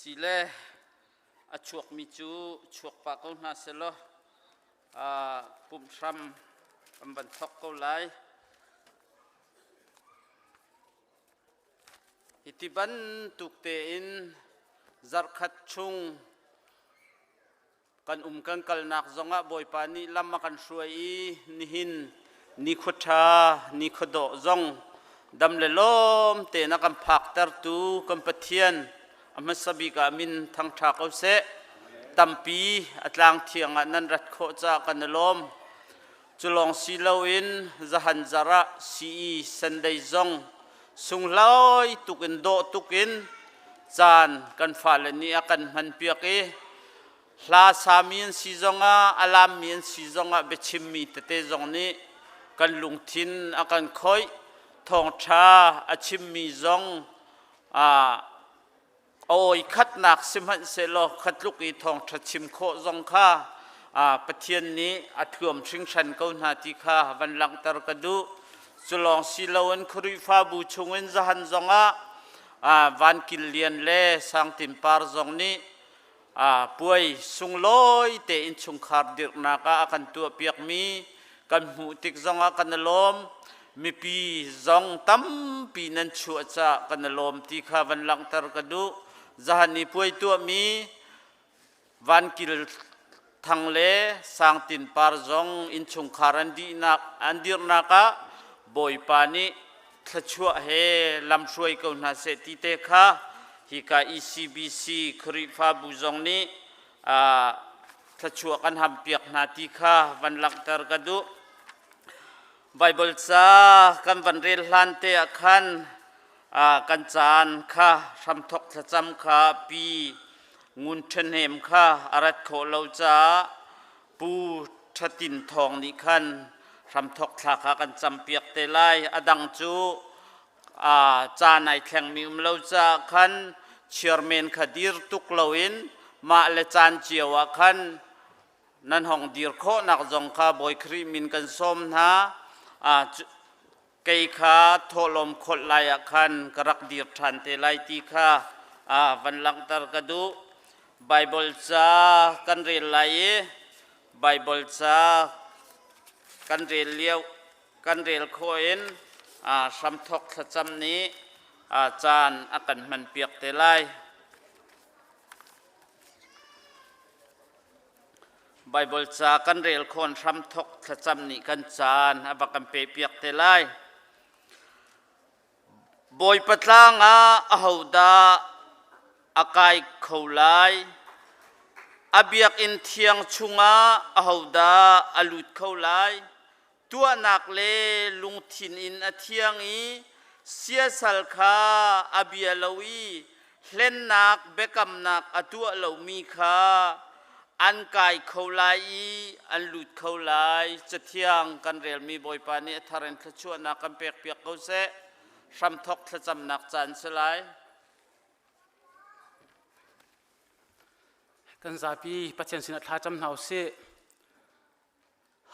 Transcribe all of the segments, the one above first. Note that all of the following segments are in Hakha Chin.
Asile a chuakmi cu chuak pah ko hna selaw pumh hram kan van thawk ko lai. Hiti bantuk tein zarhkhat chung kan um kan kalnak zongah Bawipa nih lam a kan hruai i nihin nikhua ṭha nikhua dawh zong dam le lawm tein a kan phaktertu kan Pathian a hmasa bik ah min thangṭha ko seh. Tampi a tlang thiang ah nan rat khawh caah kan i lawm. Cu lawng si loin zahan zarh ah CE Sunday zong sunglawi tuk in dawh tuk in caan kan fale nih a kan hmanpiak i hla sami an si zongah a lammi an si zongah biachimmi tete zong nih kan lungthin a kan khoih. Thawngṭha a chimmi zong awi khatnak sihmanhsehlaw khatluk i thawngṭha chim khawh zong kha Pathian nih a thuam hringhran ko hna ti kha van langhter ka duh. Cu lawng si loin Khrihfabu chungin zahan zongah Van Kil Lian le Sang Tin Par zong nih puai sunglawi tein chungkhar dirhnak ah a kan tuahpiakmi kan hmuh tik zongah kan i lawm. Mipi zong tampi nan chuah caah kan i lawm ti kha van langhter ka duh. Zahan i puai tuahmi Van Kil Thang le Sang Tin Par zong innchungkhar an dihnak an dirhnak ah Bawipa nih thluachuah he lamhruai ko hna seh ti te kha hika ECBC Khrihfabu zong nih thluachuah kan hampiak hna ti kha van langhter ka duh. Baibal ca kan van rel hlan te ah khan kan caan kha hramthok thlacam kha pi ngun ṭhahnem kha a rat khawh lo caah Pu Ṭhatin Thawng nih khan hramthok thla kha kan campiak te lai. A dang cu caan ai thlengmi um lo caah khan chairman kha dir tuk loin mah le caan cio ah khan nan hong dir khawhnak zong kha Bawi Khrih min kan sawm hna. Kei kha thawhlawm kholh lai ah khan ka rak dir ṭhan te lai ti kha van langhter ka duh. Baibal ca kan rel lai i Baibal ca kan rel lio kan rel khawh in hramthawk thlacam nih caan a kan hmanpiak te lai. Baibal ca kan rel khawn hramthok thlacam nih kan caan a va kan pepiak te lai. Bawipa tlang ah ahodah a kai kho lai? A biakinn thiang chungah ahodah a lut kho lai? Tuahnak le lungthin in a thiang i siasal kha a bia lo i hlennak biakamnak a tuah lomi kha an kai kho lai i an lut kho lai. Cathiang kan relmi Bawipa nih a thar in thluachuahnak kan pekpiak ko seh. Hramthok thlacamnak caan si lai. Kan zapi Pathian sinah thla cam hna u sih.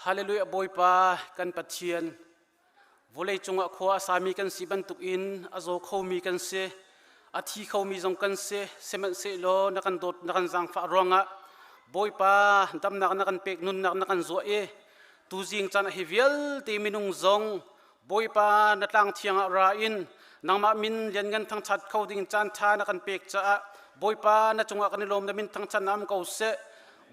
Hallelujah Bawipa kan Pathian vawlei cungah khua a sami kan si bantukin a zaw khomi kan si a thi khomi zong kan si sihmanhsehlaw na kan dawt na kan zaangfah ruangah Bawipa damnak na kan pek nunnak na kan zuah i tuzing caan hi vialte minung zong Bawipa na tlang thiang ah ra in nangmah min lianngan thangṭhat kho ding caan ṭha na kan pek caah Bawipa na cungah kan i lawm na min thangṭhat na am ko seh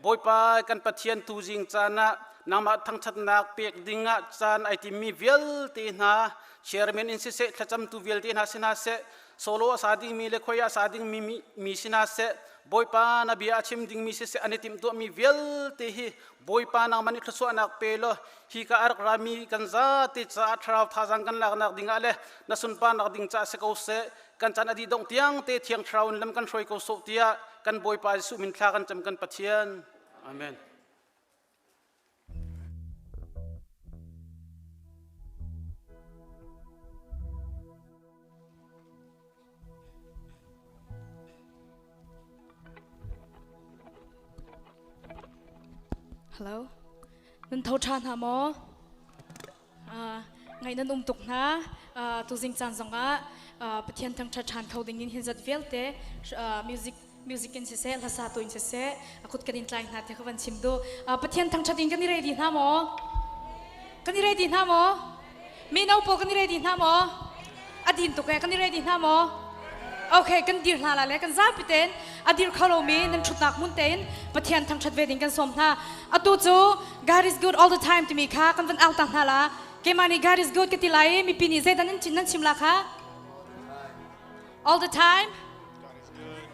Bawipa kan Pathian tuzing caan ah nangmah thangṭhatnak pek dingah caan ai timmi vialte hna chairman in siseh thlacamtu vialte hna si hna seh solo a sa dingmi le khoi a sa dingmi mi si hna seh Bawipa na bia a chim dingmi siseh an i timhtuahmi vialte hi Bawipa nangmah nih thluachuahnak pe law hi ka a rak rami kan zate caah thlarau thazaang kan laknak dingah le na sunparnak ding caah si ko seh kan caan a dih dongh tiang te thiang thlarau in lam kan hruai ko sawh tiah kan Bawipa Jesuh min thla kan cam kan Pathian. Amen. Hello. Nan tho ṭha hna maw? Ngaih nan um tuk hna. Tuzing caan zongah Pathian thangṭhat ṭhan kho dingin hin zat vialte music Music in siseh, hlasa tu in siseh, a kut kan in tlai hna ti kha van chim du. Pathian thangṭhat in kan i ready hna maw? Kan i ready hna maw? Mino pawl kan i ready hna maw? A din tuk e, kan i ready hna maw? Okay, kan dir hna la le kan zapi tein a dir kho lomi nan ṭhutnak hmun tein Pathian thangṭhat ve ding kan sawm hna. Atu cu God is good all the time timi kha kan van au ta hna la. Keimah nih God is good ka ti lai i mipi nih zeidah nan chim la kha? All the time?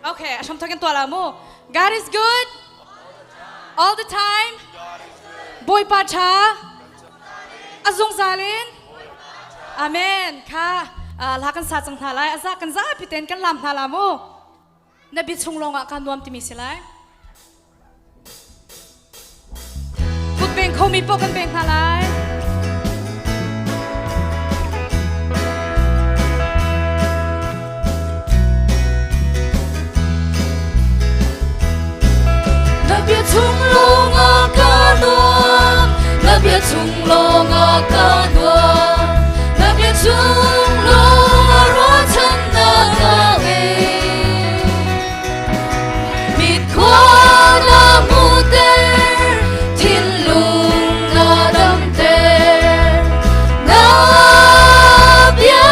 Okay, a hram thok in tuah la mu. God is good all the time. Bawipa ṭha a zungzal in. Amen. Kha hla kan sa cang hna lai. A za kan zapi ten kan lam hna la mu. Na bia chung lawngah kaa nuam timi si lai. Kut beng khomi paoh kan beng hna lai. Na bia chung lawngah ka nuam, na bia chung lawngah ka nuam, na bia chung lawngah ruahchannak ka ngei. Mit khua na hmuhter, thinlung na damter. Na bia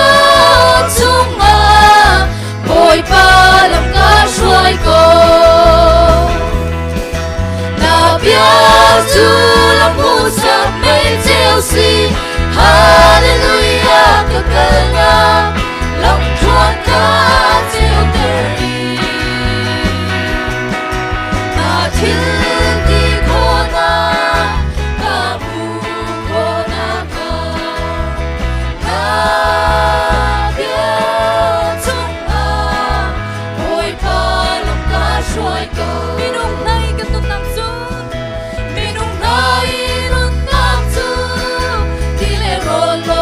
chungah Bawipa lam ka hruai ko. Na bia cu lam hmuhsak mei ceu si. Hallelujah ka kalnak lamthluan ka ceuter i. Na thil ti khawhnak ka hmuh khawhnak hnga. Na bia chungah Bawipa lam ka hruai ko. Minung hna i kan nunnak cu Minung hna i nunnak cu ti le rawl lawng.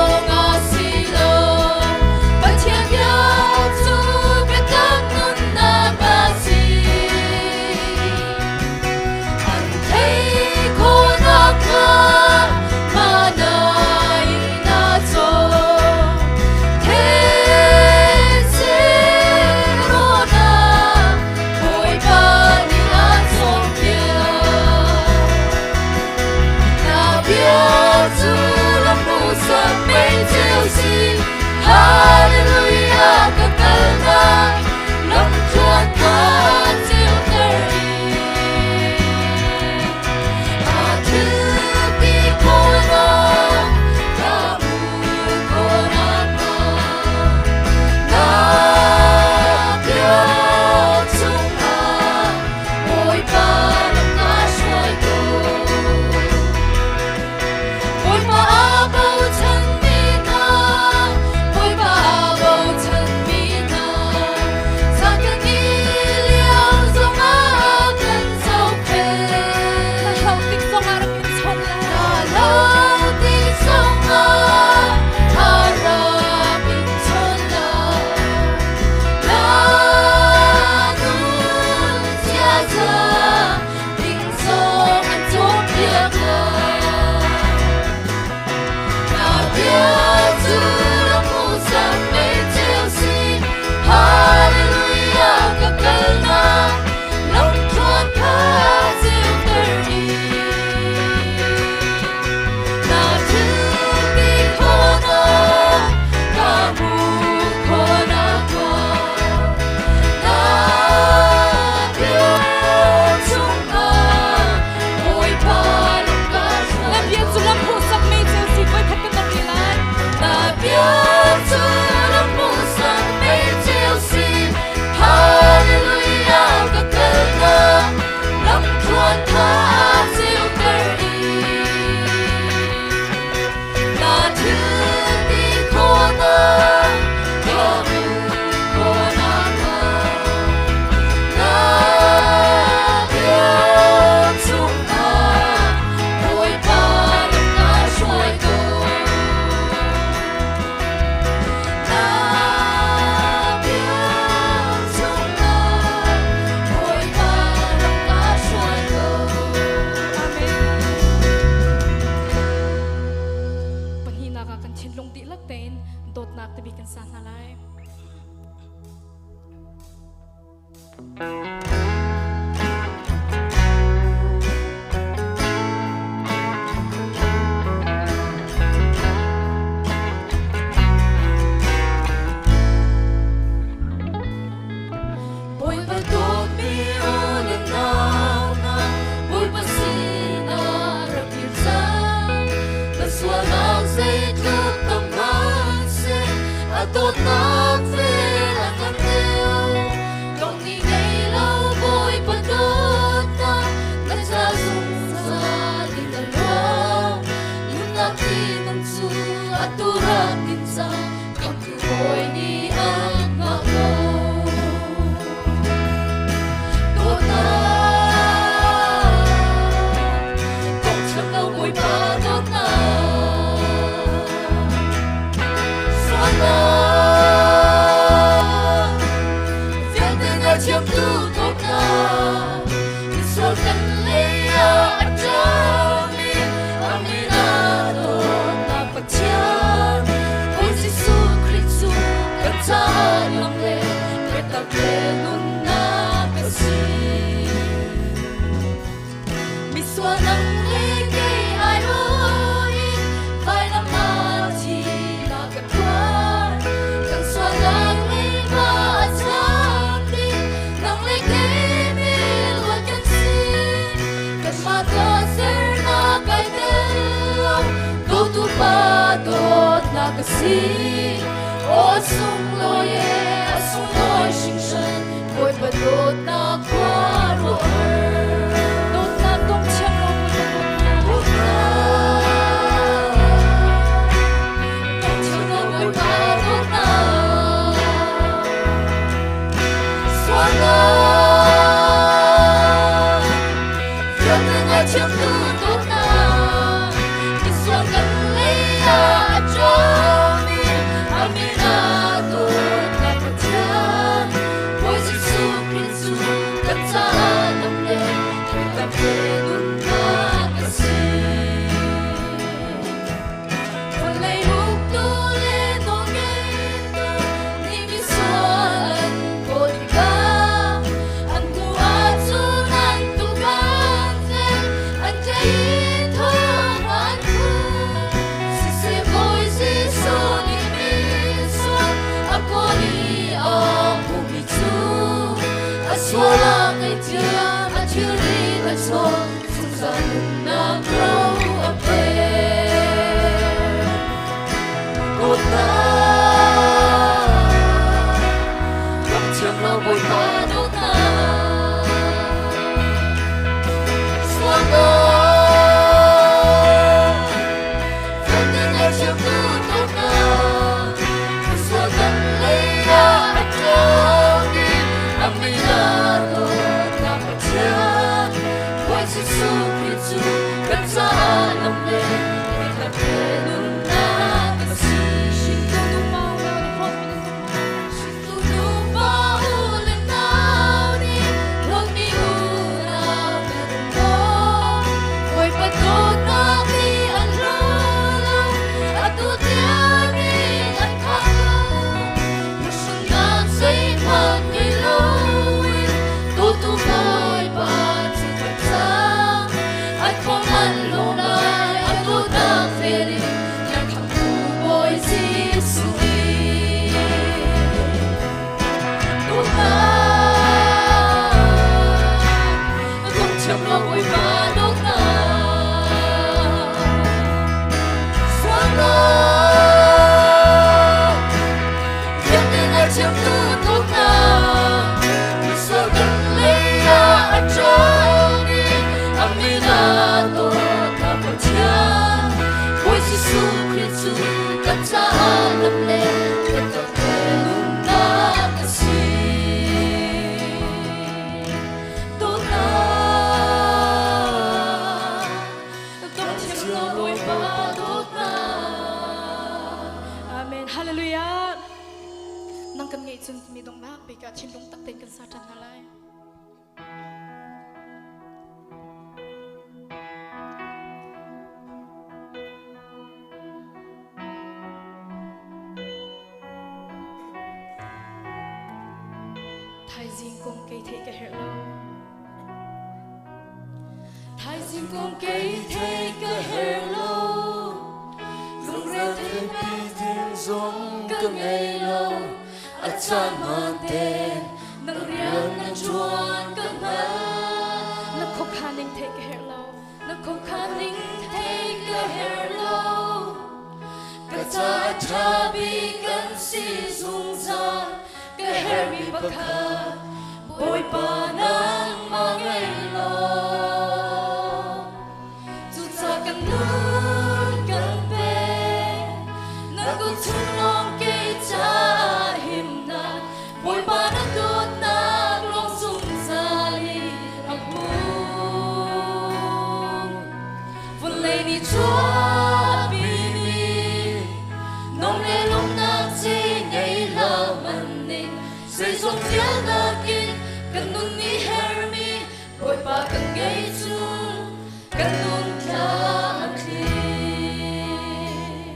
Tuahsernak kai tel lo, dawtu pa dawtnak a si. Aw sunglawi e, a sunglawi hringhran, Bawipa dawtnak khuaruahhar. Dawtnak dong thiam lo Bawipa dawtnak. Dong thiam lo Bawipa dawtnak. Sualnak vialte ngaithiamtu dawtnak, misual kan lei ah a ṭami, a min ah dawtnak Pathian, Bawi Jesuh Khrih cu kan caah dam le kan pe nunnak a si. Vawlei uktu le nawlngeitu nih misual an kawl tikah an hmuh ahcun an tuk an tlen, an tlaih i thong an khumh. Siseh Bawi Jesuh nih misual a kawl i a hmuhmi cu a sual a ngaihthiam, a thilrit a chawn, zungzal nunnak ro a pek. Dawtnak, ram thiang lo Bawipa dawtnak, sualnak, vialte ngaihthiamtu dawtnak, misual kan lei ah a ṭang i a min ah dawtnak Pathian, Bawi Jesuh Khrih cu kan caah lam le kan pe nunnak a si. Hringtu nupa u le hlawtmi nan um maw? Hringtu nupa u le nau nih hlawtmi unau nan um maw? Bawipa dawtnak nih an hlaw lo, atu tiangin an khah lo. Hruhnak zeihmanh ngei loin dawtu Bawipa cu kan cang. An khong an lawm lai, a dawtnak vel in kan khamhtu Bawi Jesuh in. Dawtnak, dawt thiam lo Bawipa dawtnak. Sualnak, vialte ngaihthiamtu dawtnak, misual kan lei ah a ṭang i a min ah dawtnak Pathian, Bawi Jesuh Khrih cu kan caah lam le biatak le nunnak a si. Dawtnak, dawt thiam lo Bawipa dawtnak. Amen. Hallelujah. Nang kan ngeih cun timi donghnak bik ah thinlung tak tein kan sa ṭhan hna lai. Thaizing kong kei theih ka herh lo. Thaizing kong kei theih ka herh lo. Lungre theihpi ding zong ka ngei lo. A caan hmaan tein nang rian na ṭuan ka hngalh. Na khuakhan ning theih ka herh lo. Na khuakhan ning theih ka herh lo. Ka ca a ṭha bik kan si zungzal. Ka herhmi pakhat Bawipa nangmah ngei law. Cucaah kan nun kan pek. Na kut chung lawng kei caah himnak. Bawipa na dawtnak lawng zungzal in a hmun. Vawlei nih chuahpimi nom le lawmhnak ci ngei hlah hmanh ning zeizong vialnak in kan nun nih hermi Bawipa kan ngei cu kan nun thla a tling.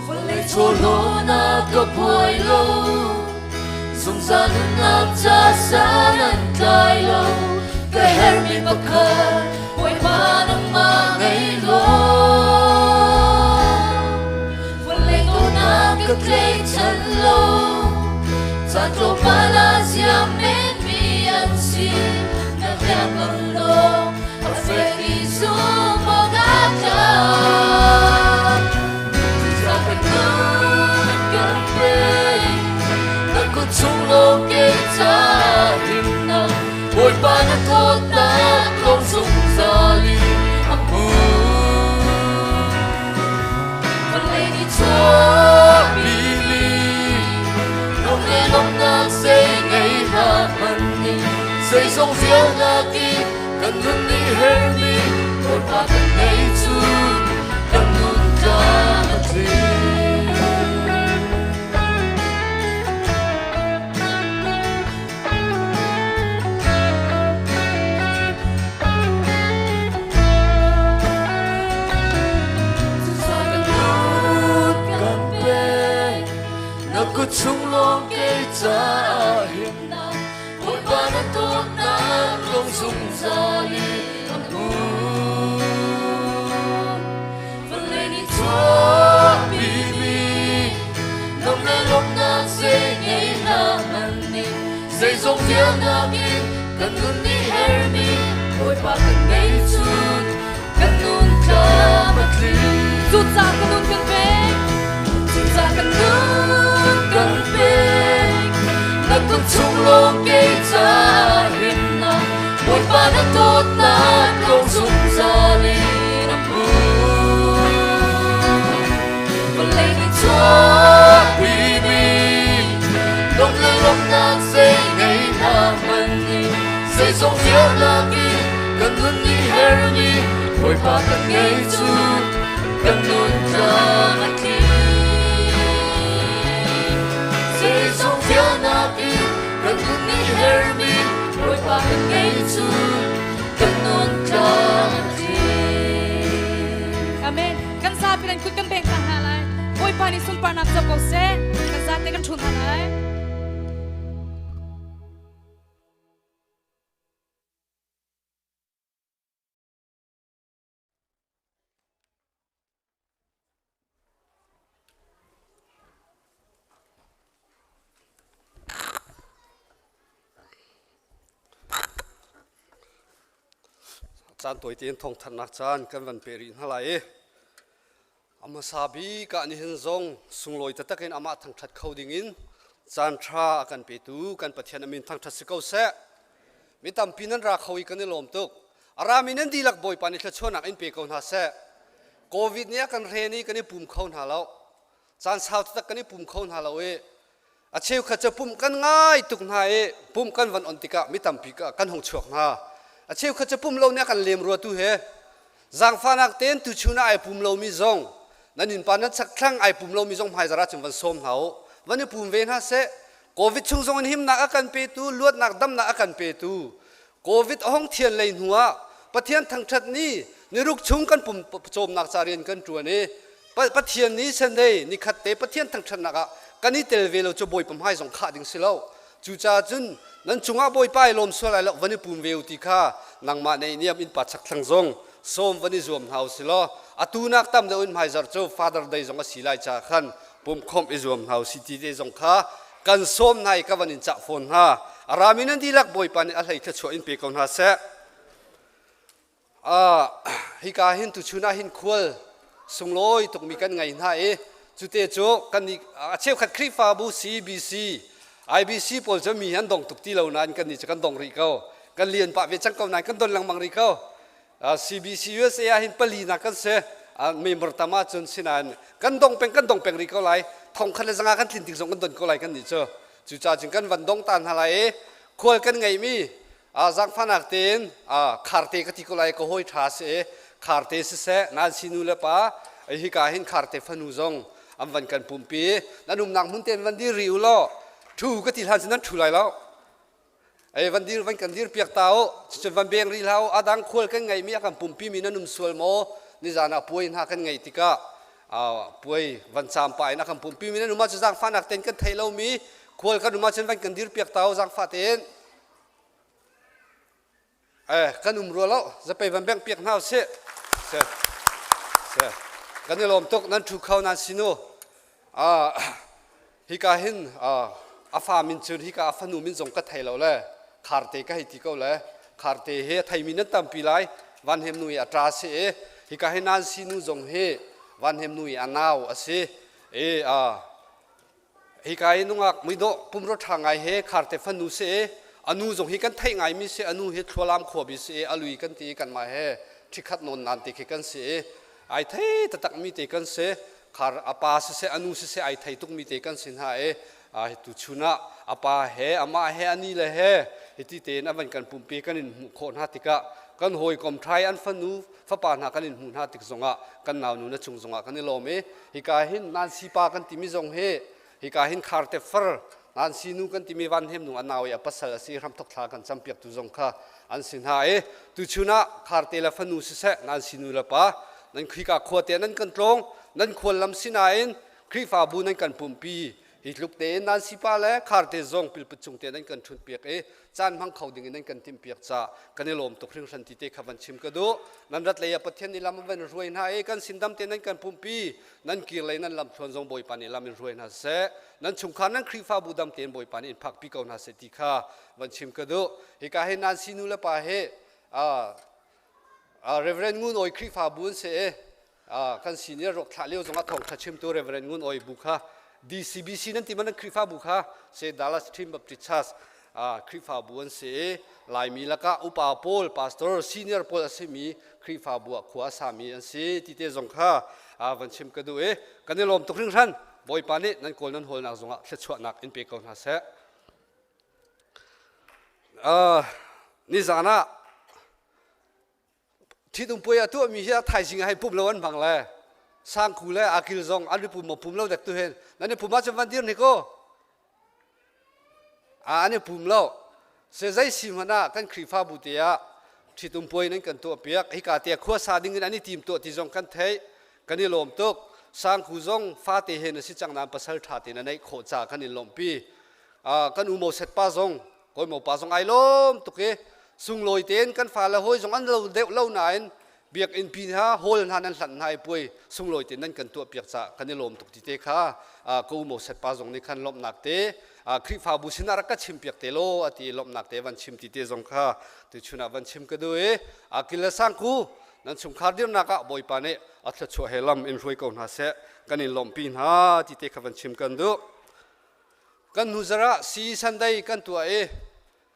Vawlei chawlawnak ka buai lo, zungzal nunnak ca san an tlai lo, ka herhmi pakhat Bawipa nangmah ngei law. Vawlei dawtnak ka tlaichan lo, caan tlawmpal ah ziam menmi si Na biakam lawng a fek i zumh awk aa tlak. Cucaah kan nun kan pek, na kut chung lawng kei ca himnak, Bawipa na thawtnak lawng zungzal in a hmun. Vawlei nih chuahpi mi lung le lawmhnak zei ngei hlah hmanh nih zeizong vialnak i kan nun nih herhmi Bawipa kan ngei cu kan nun tlam a tling. Cucaah kan nun kan pek, na kut chung lawng kei caah himnak Bawipa na dawtnak lung zungzal in a hmun. Vawlei nih chuahpimi lung le lawmhnak zei ngei hlah hmanh nih zeizong vialnak in kan nun nih herhmi Bawipa kan ngei cun kan nun tlam a tling. Cucaah ka nun kan pek. Cucaah kan nun kan pek. Na kut chung lawng kei ca himnak Bawipa na dawtnak lawng zungzal in a hmun. Vawlei nih chuahpimi lung le lawmhnak zei ngei hna hmanh nih zeizong vialnak in kan nun nih herhmi Bawipa kan ngei cu kan nun tlang a tling. Zeizong vialnak in kan nun nih herhmi Bawipa kan ngei cu kan nun tlang a tling. Amen. Kan zapi nan kut kan beng hna lai. Bawipa nih sunparnak co ko seh. Kan zate kan ṭhu hna lai. Caan tawi tein thawngthanhnak caan kan van pe rih hna lai i a hmasa bik ah nihin zong sunglawi taktak in amah thangṭhat kho dingin caan ṭha a kan petu kan Pathian a min thangṭhat si ko seh. Mi tampi nan ra kho i kan i lawm tuk. A rami nan dihlak Bawipa nih thluachuahnak in pe ko hna seh. Covid nih a kan hren i kan i pum kho hna lo. Caan sau taktak kan i pum kho hna lo i a cheukhat cu pumh kan ngai tuk hna i pumh kan van on tikah mi tampi kan hung chuak hna. A cheukhat cu pumh lo nih a kan lem rua tu he Zaangfahnak tein tuchun ah ai pum lomi zong nan innpa nan chakthlang ai pum lomi zong hmaizarh ahcun van sawm hna u. Van i pum ve hna seh. Covid chung zong in himnak a kan petu, luatnak damnak a kan petu. Covid a hong thian lei hnu ah Pathian thangṭhat ni niruk chung kan pum cawmnak ca rian kan ṭuan i Pathian ni Sunday nikhat te Pathian thangṭhatnak ah kan i tel ve lo cu Bawipa hmai zong khah ding si lo. Cucaah cun nan cungah Bawipa i lawm sual lai lo van i pum ve u ti kha nangmah nei niam innpa chakthlang zong sawm van i zuam hna u si law atu nak tam deuh in hmaizarh cu Father Day zong a si lai caah khan pumkhawmh i zuam hna u si ti te zong kha kan sawm hna i ka van in cah fawn hna. A rami nan dihlak Bawipa nih a hlei thluachuah in pe ko hna seh. Hika hin tuchun ah hin khual sunglawi tukmi kan ngei hna i cute cu kan a cheukhat Khrihfabu CBC IBC pawl cu mi an dong tuk ti lo nain kan nih cu kan dong rih ko kan lian pah ve cang ko nain kan don lengmang rih ko CBC USA ah hin pali nak kan si member tam ahcun sinain kan dong peng kan dong peng rih ko lai thong khat le zanga kan tlin tik zong kan don ko lai kan nih cu cucaah cun kan van dong ta hna lai i khual kan ngeimi Zaangfahnak tein kharte ka ti ko lai ka hawi ṭha si i kharte siseh nan sinu le pa hika hin kharte fanu zong an van kan pumpi nan umnak hmun tein van dir rih u law ṭhu ka ti hlan cu nan ṭhu lai lo ei van dir van kan dir piak ta u cucun van beng rih hlah u adang khual kan ngeimi a kan pumpi mi nan um sual maw nizan ah puai hna kan ngeih tikah puai van caam pah in a kan pumpi mi nan um ahcun zaangfahnak tein kan theih lomi khual kan um ahcun van kan dir piak ta u zaangfah tein Eh, kan um rua lo. Zapei van bengh piak hna usih. Se. Se. Kan i lawm tuk nan thu kho nan sinu. Ah, hika hin a fa min cun hika a fanu min zong ka thei lo le. Kharte ka hei ti ko le Kharte he a theimi nan tampi lai. Van Hem nu i a ṭa si i hika hi Nancy nu zong hi Van Hem nu i a nau a si. I a hika hi nungak muidawh pumrua ṭha ngai he Kharte fanu si i a nu zong hi kan theih ngaimi si a nu hi Thlualam khuabi si i a lui kan ti i kanmah he ṭhikhat nawn nan ti khi kan si i ai thei taktakmi te kan si. Khar a pa siseh a nu siseh ai thei tukmi te kan si hna i tu chun ah a pa he amah he a ni le he hiti tein a van kan pumpi kan in hmuh khawh hna tikah kan hawikom ṭhai an fanu fapa hna kan in hmuh hna tik zongah kan naunu na chung zongah kan i lawm i hika hin Nancy pa kan timi zong hi hika hin kharte far Nancy nu kan timi Van Hem nu a nau i a pasal a si hramthok thla kan campiak tu zong kha an si hna i tuchun ah kharte le fanu siseh Nancy nu le pa nan khika khua te nan kan tlawng nan khual lam sinain Khrihfabu nan kan pumpi hi tluk tein Nancy pa le kharte zong pilput chung te nan kan ṭhut piak i caan hmang kho ding in nan kan timh piak ca kan i lawm tuk hringhran ti te kha van chim ka duh. Nan rat lei ah Pathian nih lam van hruai hna i kan sin dam te nan kan pumpi nan kir lei nan lam thluan zong Bawipa nih lam in hruai hna seh. Nan chungkhar nan Khrihfabu dam tein Bawipa nih in phakpi ko hna seh ti kha van chim ka duh. Hika hi Nancy nu le pa hi Reverend Ngun Awi Khrihfabu an si i kan senior ruak thlah lio zongah thawngtha chimtu Reverend Ngun Oi bu kha DCBC nan ti man Khrihfabu kha se Dallas Team Baptist Church Khrihfabu an si i Laimi lakah upa pawl pastor senior pawl a simi Khrihfabu ah khua a sami an si ti te zong kha van chim ka duh i kan i lawm tuk hringhran Bawipa nih nan kawl nan hawlnak zongah thluachuahnak in pe ko hna seh. Nizan ah Ṭhitum puai a tuahmi hi a thaizing ah hei pum lo an hmang le sangku le akil zong an i pum maw pum lo dek tu hin nan i pum ahcun van dir hnik u. An i pum lo. Se zei si hmanh ah kan Khrihfabu te ah ṭhitum puai nan kan tuah piak. Hika te khua sa ding in an i tim tuah ti zong kan theih. Kan i lawm tuk. Sangku zong fate he na si cang nain pasal ṭha te na neih khawh ca kan in lawmhpi. Kan u Moses pa zong Kawi pa zong ai lawm tuk i sunglawi tein kan fale hawi zong an lo deuh lo nain biakinn pi hna hall hna nan hlanh hna i puai sunglawi tein nan kan tuah piak caah kan i lawm tuk ti te kha ka u Moses pa zong nih khan lawmhnak te Khrihfabu sinah rak ka chim piak te law a ti i lawmhnak te van chim ti te zong kha tuchun ah van chim ka duh i akil le sangku nan chungkhar dirnak ah Bawipa nih a thluachuah he lam in hruai ko hna seh kan in lawmhpi hna ti te kha van chim kan duh. Kan hnu zarh ah sii Sunday kan tuah i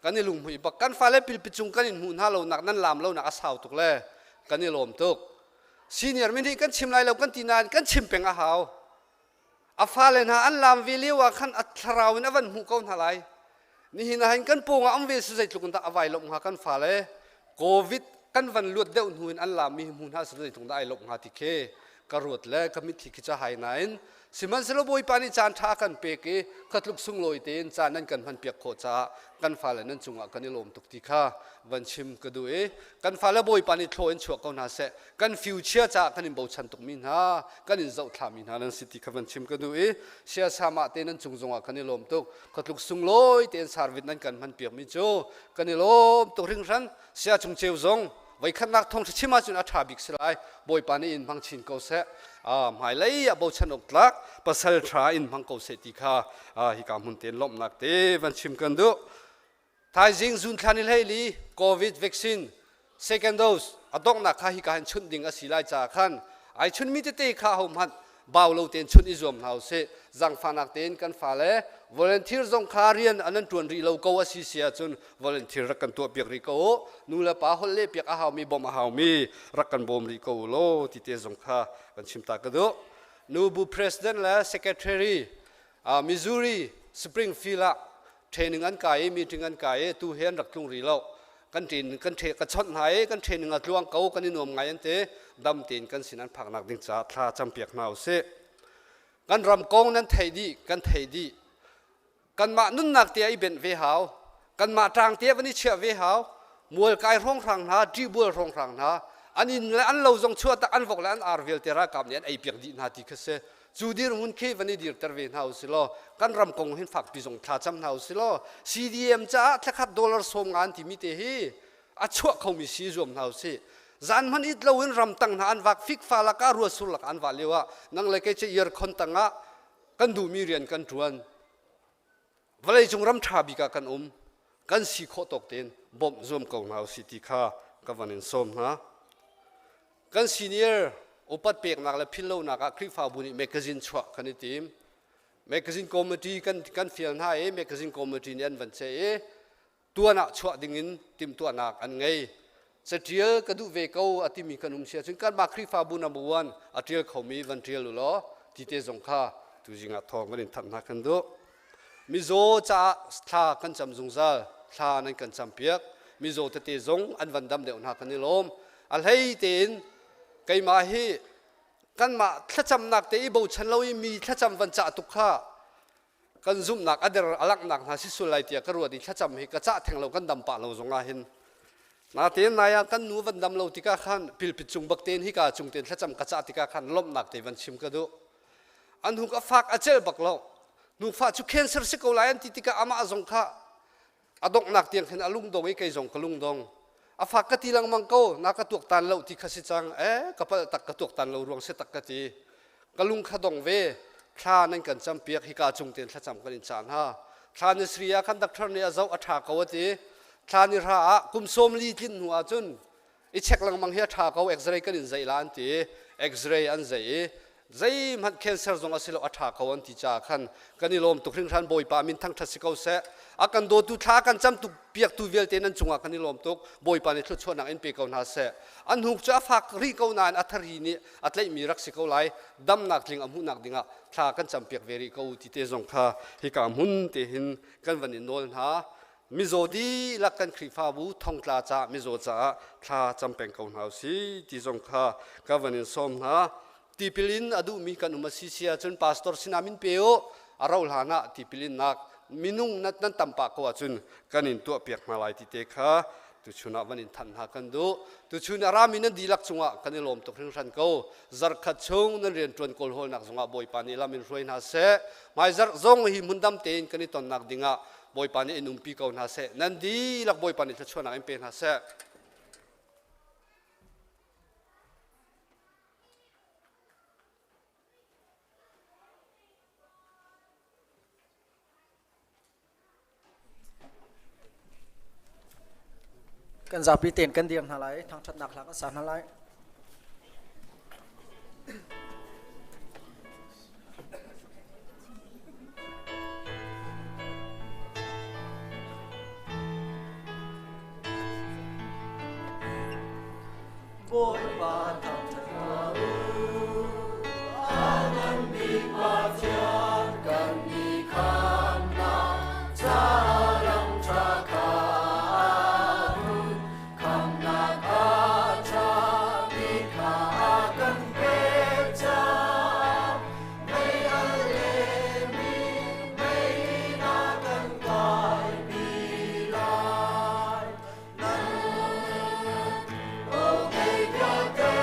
kan i lunghmuih bak. Kan fale pilpi cung kan in hmuh hna lonak nan laam lonak a sau tuk le kan i lawm tuk. Senior mi nih kan chim lai lo kan ti nain kan chim peng a hau. A fale hna an laam ve lio ah khan a thlarau in a van hmuh ko hna lai. Nihin ah hin kan pawng ah um ve si zeitluk in dah a vai lawmh hnga kan fale. Covid kan van luat deuh hnu in an laammi hi hmu hna seh zeitluk dah ai lawmh hnga ti khi ka ruat le ka mitthli khi ca hai nain sihmanhsehlaw Bawipa nih caan ṭha a kan pek i khatluk sunglawi tein caan nan kan hmanpiak khawh caah kan fale nan cungah kan i lawm tuk ti kha van chim ka duh i kan fale Bawipa nih thlaw in chuah ko hna seh kan future caah kan in bochan tukmi hna kan in zohthlami hna nan si ti kha van chim ka duh i siasama te nan cung zongah kan i lawm tuk khatluk sunglawi tein sarvit nan kan hmanpiakmi cu kan i lawm tuk hringhran sia chung ceu zong voikhatnak thong chim ahcun a ṭha bik si lai bawipa nih in hmang chin ko seh hmailei ah bochan awk tlak pasal ṭha in hmang ko seh ti kha hika hmun tein lawmhnak te van chim kan duh thaizing zun thlan i hlei li covid vaccine second dose a donghnak kha hika hin chunh ding a si lai caah khan ai chunmi tete kha ho hmanh bau lo tein chunh i zuam hna usih zangfahnak tein kan fale volunteer zong kha rian an an ṭuan rih lo ko a si si ahcun volunteer rak kan tuah piak rih ko u nu le pa holh leh piak a haumi bawmh a haumi rak kan bawm rih ko u law ti te zong kha kan chim ta ka duh nubu president le secretary Missouri Springfield ah training an kai i meeting an kai i tu he an rak tlung rih lo kan train kan ka chawnh hna i kan training a tluang ko kan i nuam ngai an ti dam tein kan sin an phaknak ding caah thla campiak hna usih kan ram kong nan theih dih kan theih dih kanmah nunnak te ah i benh ve hau kanmah ṭang te ah van i chiah ve hau mual kai hrawnghrang hna ṭihbual hrawnghrang hna an inn le an lo zong chuah tak an vok le an ar vialte ralkap nih an ei piak dih hna ti kha si Cu dirhmun khi van i dirter ve hna usih law kan ram kong hin fakpi zong thla cam hna usih law CDM caah thlakhat dollar 50 an timi te hi a chuah khomi si zuam hna usih. Zan hmanh it loin ramtang hna an vak fikfa lakah ruasur lakah an vah lio ah nang le kei cu earcon tangah kan duhmi rian kan ṭuan. Vawleicung ram ṭha bik ah kan um. kan si khawh tawk tein bawmh zuam ko hna usih ti kha ka van in sawm hna. Kan senior upat peknak le philhlonak ah Khrihfabu nih magazine chuah kan i tim. Magazine committee kan, kan fial hna i magazine committee nih an van cheh i tuan ah chuah dingin timhtuahnak an ngei. Catial ka duh ve ko a timi kan um si ahcun kanmah Khrihfabu number one a tial khomi van tial u law ti te zong kha tuzing ah thawng kan in thanh hna kan duh. Mizaw caah thla kan cam zungzal, thla nan kan campiak. Mizaw tete zong an van dam deuh hna kan i lawm. A hlei tein keimah hi kanmah thlacamnak te i bochan lo i mi thlacam van cah tuk kha kan zumhnak a der a langhnak hna si sul lai tiah ka ruat i thlacam hi ka cah theng lo kan dam pah lo zong ah hin natein nai ah kan nu van dam lo tikah khan pilpit cung bak tein hika cung tein thlacam ka cah tikah khan lawmhnak te van chim ka duh an hung a fak a cel bak lo nufa cu cancer si ko lai an ti tikah amah zong kha a donghnak tiang khin a lungdong i kei zong ka lungdong a fak ka ti lengmang ko na ka tuaktan lo ti kha si cang eh ka palh tak ka tuaktan lo ruang si tak ka ti ka lung kha dong ve thla nan kan cam piak hika cung tein thlacam kan in caan ha thla ni sri ah khan doctor nih a zoh a tha ko a ti thla ni hra ah kum sawm li tlin hnu ah cun i check lengmang hi a ṭha ko x-ray kan in zeih la an ti x-ray an zeih i zeihmanh cancer zong a si lo a ṭha ko an ti caah khan kan i lawm tuk hringhran Bawipa min thangṭhat si ko seh a kan dawtu thla kan cam tuk piaktu vialte nan cungah kan i lawm tuk Bawipa nih thluachuahnak in pe ko hna seh an hnuk cu a fak rih ko nain a thari nih a tlaihmi rak si ko lai damnak tling a hmuhnak dingah thla kan cam piak ve rih ko ti te zong kha hika hmun te hin kan van i nawl hna Mizaw dihlak kan Khrihfabu thongtla caah mizaw caah thla cam peng ko hna usih ti zong kha ka van in sawm hna. Tipil in a duhmi kan um a si si ahcun pastor sinah min pe u a rauh hlan ah tipil innak minung nan tam pah ko ahcun kan in tuahpiak hna lai ti te kha tuchun ah van in thanh hna kan duh. Tuchun a rami nan dihlak cungah kan i lawm tuk hringhran ko. Zarkhat chung nan rianṭuan kawlhawlnak zongah Bawipa nih lam in hruai hna seh. Hmaizarh zong hi hmundam tein kan i tonnak dingah Bawipa nih in umpi ko hna seh. Nan dihlak Bawipa nih thluachuahnak in pe hna seh. Kan zapi tein kan dir hna lai, thangṭhatnak hla kan sa hna lai. Bawipa thangṭhat hna u, a ngan bik Pathian kan mi khamnak caah lam ṭha kha hun khamnak a ṭha bik kha a kan pek cang. Mei al le mi mei na kan kaipi lai. Nan o kei vialte.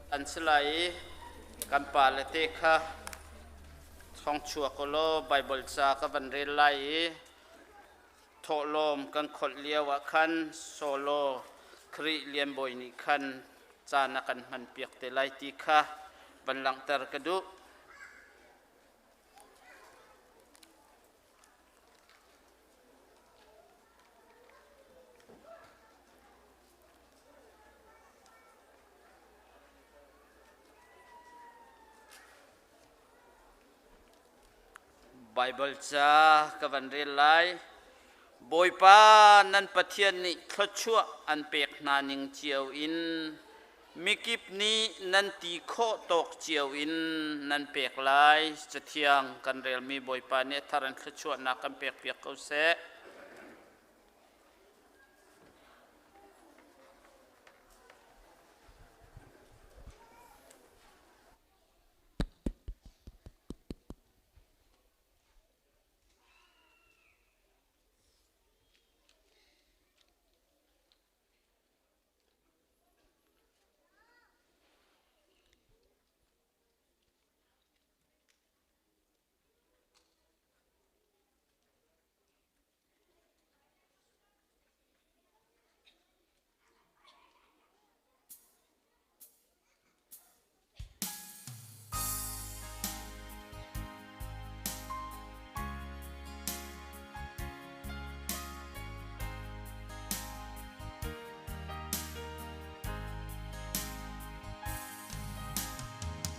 An si lai i kan pale te kha thong chuak law Baibal ca ka van rel lai i thawhlawm kan kholh lio ah khan solo Khrih Lianbawi nih khan caan a kan hmanpiak te lai ti kha van langhter ka duh. Baibal ca ka van rel lai. Bawipa nan Pathian nih thluachuah an pek hna ning cio in mikip nih nan ti khawh tawk cio in nan pek lai. Cathiang kan relmi Bawipa nih a thar in thluachuahnak kan pekpiak ko seh.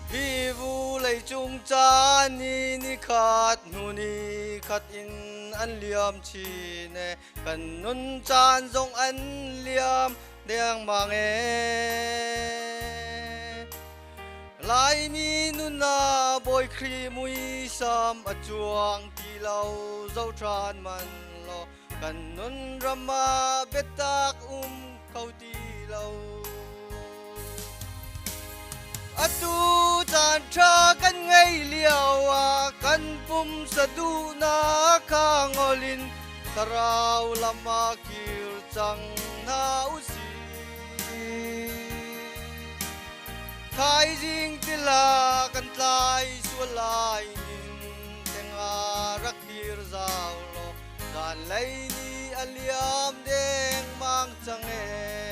Hi vuleicung caan ni ni khat hnu ni khat in an liam chin e kan nun caan zong an liam dengmang e Laimi nuna Bawi Khrih muisam a cuang ti lo zo ṭhan man law kan nun ram ah biatak um kho ti lo. Atu caan ṭha kan ngei lio ah kan pumsa duhnak kha ngol in thlarau lam ah kir cang hna usih. Thaizing tila kan tlai sual lai nin tenga rak dir zau law zan lei ni a liam dengmang cang ee.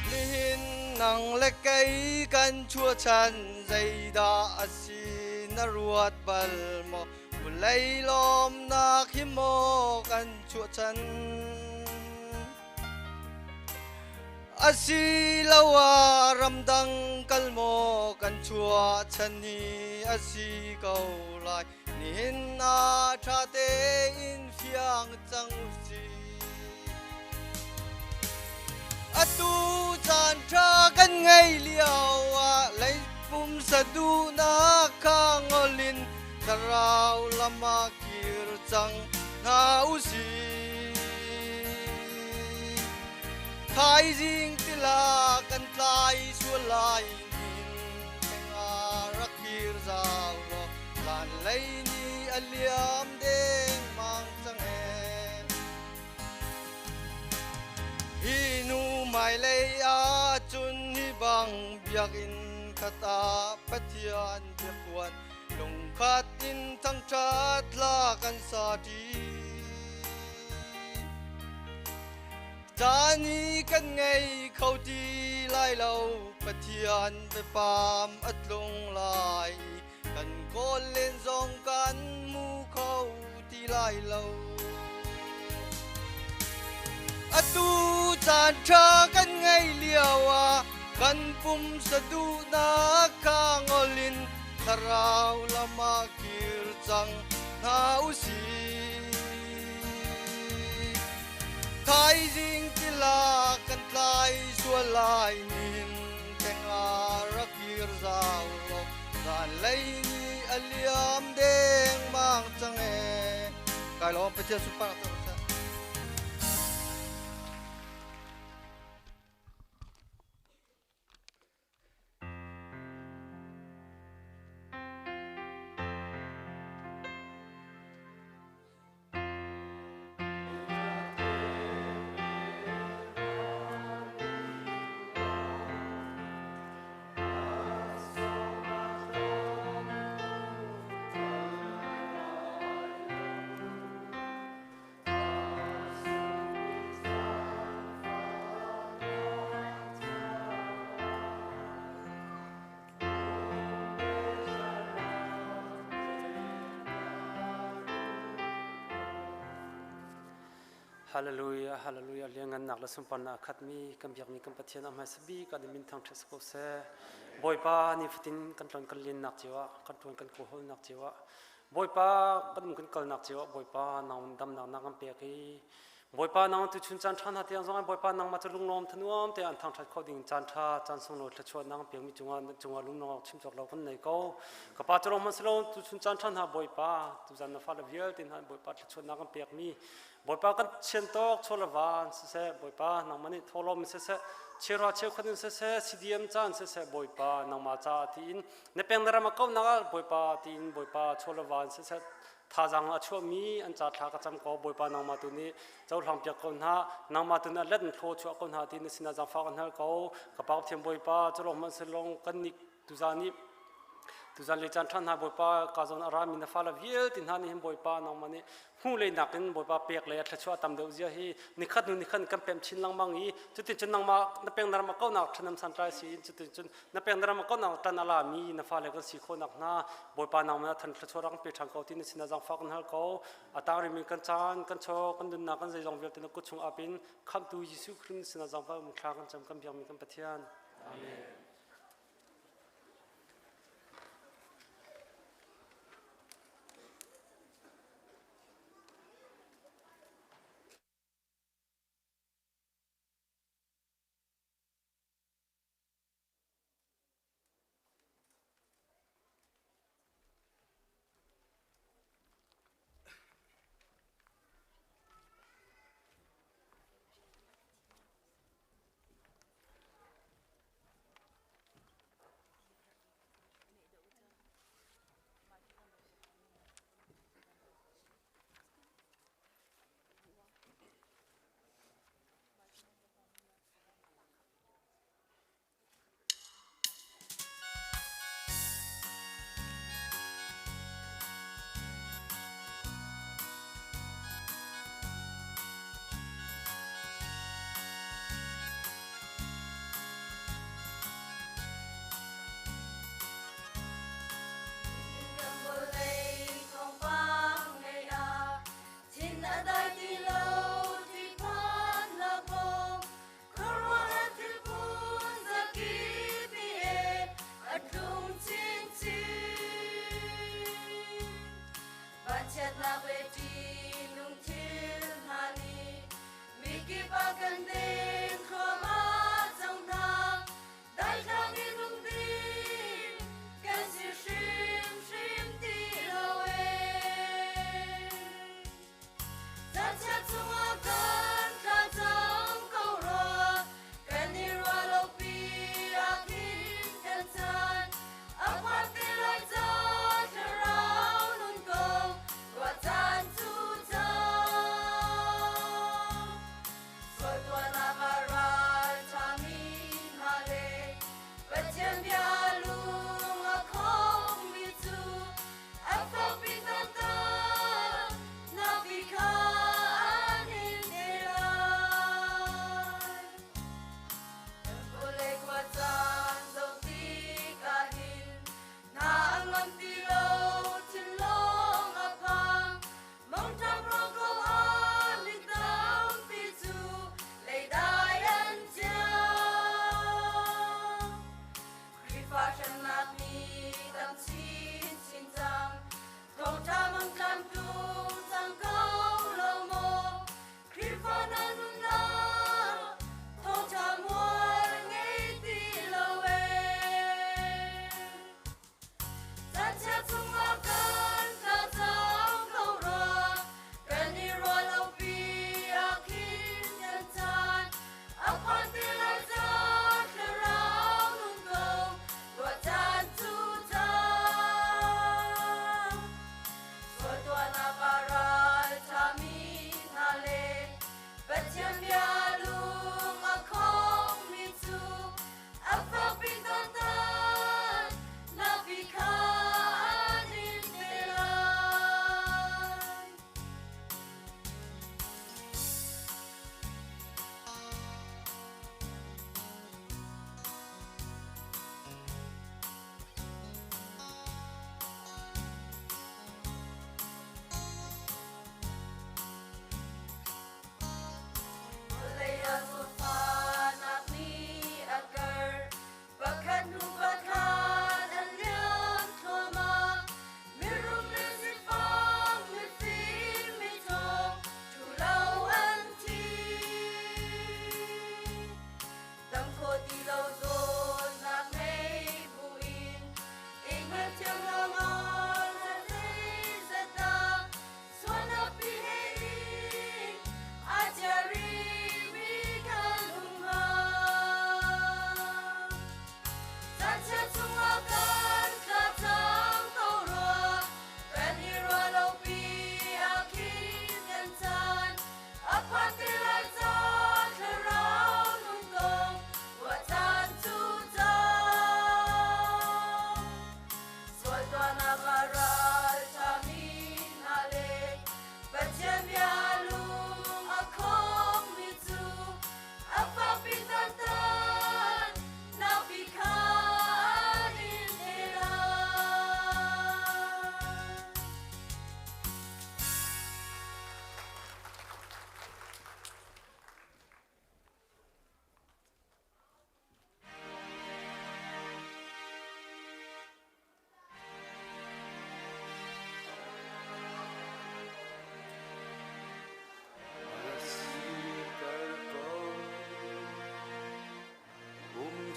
Nihin nang le kei kan chuahchan zeidah a si na ruat bal maw? Vulei lawmnak hi maw kan chuahchan? Asiloah ramdang kal maw kan chuahchan hi a si ko lai. Nihin ah ṭha tein fiang cang u sih. Atu caan ṭha kan ngei lio ah leipumsa duhnak kha ngol in thlarau lam ah kir cang hna u sih. Thaizing tila kan tlai sual lai ning tenga rak kir zau law zan lei ni a liam dengmang cang ee. Hi nu hmailei ah cun hi bang biakinn khat ah Pathian biakuan lungkhat in thangṭhat hla kan sa ṭi. Caan hi kan ngei kho ti lai lo, Pathian biapam a tlung lai i kan kawl len zong kan hmu kho ti lai lo. Atu caan ṭha kan ngei lio ah kan pumsa duhnak kha ngol in thlarau lam ah kir cang hna u sih. Thaizing tila kan tlai sual lai nin. Kai lawm Pathian sunparnak co seh. Hallelujah, hallelujah. Liangannak le sunparnak a khatmi kan biakmi kan Pathian a hmaisa bik kan min thangṭhat si ko seh. Bawipa nifatin kan tlon kan lennak cio ah, kan ṭuan kan kawlhawlnak cio ah, Bawipa kan um kan kalnak cio ah Bawipa nang damnak na kan pek i Bawipa nang tu chun caan ṭha hna tiang zong Bawipa nangmah cu lunglawm thanuam te an thangṭhat kho ding caan ṭha caan sunglawi thluachuah nang pekmi cungah cungah lunglawm chim cawk lo kan nei ko. Ka pa cu hmanh silo tu chun caan ṭha hna Bawipa tuzan na fale vialte hna Bawipa thluachuahnak kan pekmi Bawipa kan chian tawk chawlava siseh Bawipa nangmah nih thawhlawm siseh cheuhra cheukhat in siseh CDM caan siseh Bawipa nangmah caah tiin na peng na ram a kaunak ah Bawipa tiin Bawipa chawlava in siseh thazaang a chuahmi an ca thla ka cam ko Bawipa nangmah tu nih cohlang piak ko hna nangmah tu nih a let in thlaw chuah ko hna ti na sinah zaangfah kan hal ko ka pa Pathian Bawipa cu lawng hmanh silong kan nih tuzan nih tuzan le caan ṭha hna Bawipa ka zawn a rami na fale vialte hna nih hin Bawipa nangmah nih hmuh lei nakin Bawipa pek le thluachuah tam deuh zia hi nikhat hnu nikhat kan pem chin lengmang i cutin cun nangmah na peng na ram a kaunak ṭhanam santlai si in cutin cun na peng na ram a kaunak ṭan a lami na fale kan si khawhnak hna Bawipa nangmah na than thluachuah rak pe ṭhan ko ti na sinah zaangfah kan hal ko. A tang rimi kan caan kan chaw kan nunnak kan zeizong vialte na kut chung apin khamhtu Jesuh Khrist sinah zaangfah um thla kan cam kan biakmi kan Pathian. Amen. Thin a dai ti lo ti phan la bawm khuaruahhar thil phun zakip i e a tlung chinchin. Vanchiatnak le ṭihnung thil hna nih mikip a kan den thluahmah cang hna. Daithlang in um ding kan si hrimhrim ti lo ee. Zanchiat chungah kan tla cang ko rua, kan i ruah lopi ah khin kan chan. A phan te lai ca thlarau nun ko, ruah caan cu cang. Sual tuahnak ah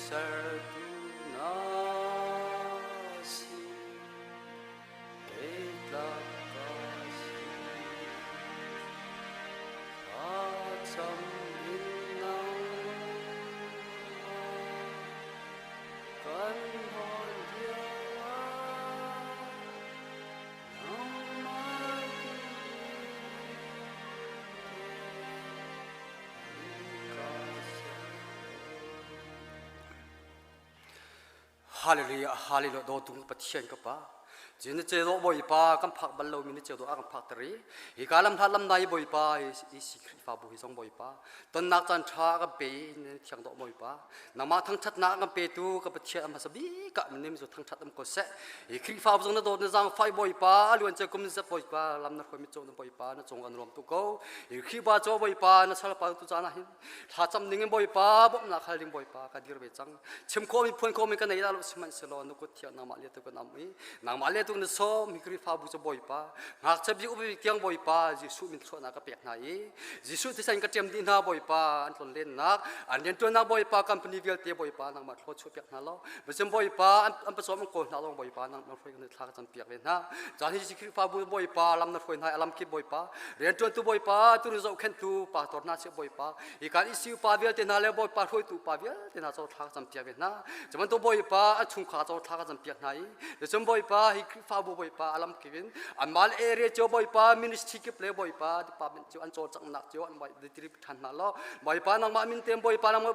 Sertu na si kei tlak ka si thlacam in nangmah kan nawl lio ah nangmah Hallelujah, hallelujah, dawtu Pathian ka pa. Cun na ce dawh Bawipa kan phak bal lomi na ce dawh a kan phak ter i hi ka lam hlat lam nai Bawipa i si Khrihfabu hi zong Bawipa tonnak caan ṭha kan pe i na thiang dawh Bawipa nangmah thangṭhatnak kan petu ka Pathian a hmasa bik ah nim cu thangṭhat um ko seh hi Khrihfabu zong na dawt na zaangfai Bawipa a luan cia kum zat Bawipa lam na hruai mi cung na Bawipa na cung an ruam tu ko hi Khrihfa cu Bawipa na salpa tu caan ah hin thlacam ning in Bawipa bawmhnak hal ding Bawipa ka dir ve cang chim khawhmi phuan khawhmi ka nei dah lo sihmanhsehlaw na kut thiang nangmah le tu kan am i nangmah le tu na sawm hi Khrihfabu cu Bawipa ngakchia bik upa bik tiang Bawipa Jesuh min thluahnak ka pek hna i Jesuh thisen ka ṭem dih hna Bawipa an tlonlennak an rianṭuannak Bawipa company vialte Bawipa nangmah thlua chuah piak hna law Macun Bawipa an pasawm an kawl hna lawng Bawipa nang na hruai kan thla ka cam piak ve hna caan hi Khrihfabu Bawipa lam na hruai hna alam kip Bawipa rianṭuantu Bawipa tu zohkhenhtu pastor hna chiah Bawipa hi kan isi pa vialte hna le Bawipa hruaitu pa vialte hna cu thla ka cam piak ve hna cubantuk Bawipa a chungkhar cu thla ka cam piak hna i cun Bawipa hi Khrihfabu Bawipa alam kip in anmah le area cio Bawipa ministry kip le Bawipa department cio an cawlcanghnak cio an ditiri ṭhan hna law Bawipa nangmah min tein Bawipa nangmah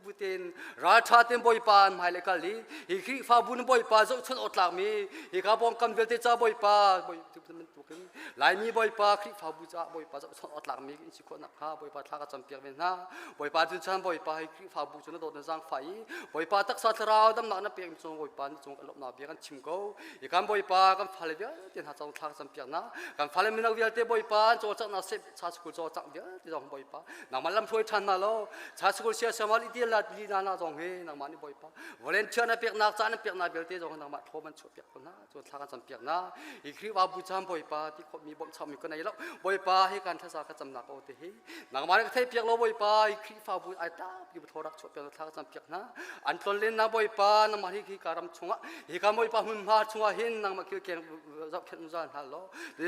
bu tein ralṭha tein Bawipa an hmai le kal i hi Khrihfabu na Bawipa zohchunh awk tlakmi hi ka pawngkam vialte ca Bawipa bantukin Laimi Bawipa Khrihfabu caah Bawipa zohchunh awk tlakmi in si khawh nakhnga Bawipa thla ka campiak ve hna Bawipa cun chan Bawipa hi Khrihfabu cu na dawt na zaangfah i Bawipa taksa thlarau damnak na pek mi cung Bawipa na cung kan lawmhnak bia kan chim ko hi kan Bawipa kan fale vialte hna cang thla ka campiak na kan fale mino vialte Bawipa an cawlcanghnak seh cha school cawlcangh vialte zong Bawipa nangmah lam hruai ṭhan hna law cha school sia siamal i dil la li na na zong hi nangmah nih Bawipa volunteer na peknak ca na peknak vialte zong nangmah thlawm an chuah piak ko hna cu thla kan cam piak na hi Khrihfabu cam Bawipa ti khawhmi bawmhchahmi ka nei lo Bawipa hi kan thlaza ka camnak o te hi nangmah nih ka theih piak lo Bawipa hi Khrihfabu ai tlak ti thaw rak chuah piak thla ka cam piak hna an tlon len na Bawipa nangmah hi ka ram chungah hi ka Bawipa hmunhma chungah hin nangmah kil keng zohkhenh zungzal hna law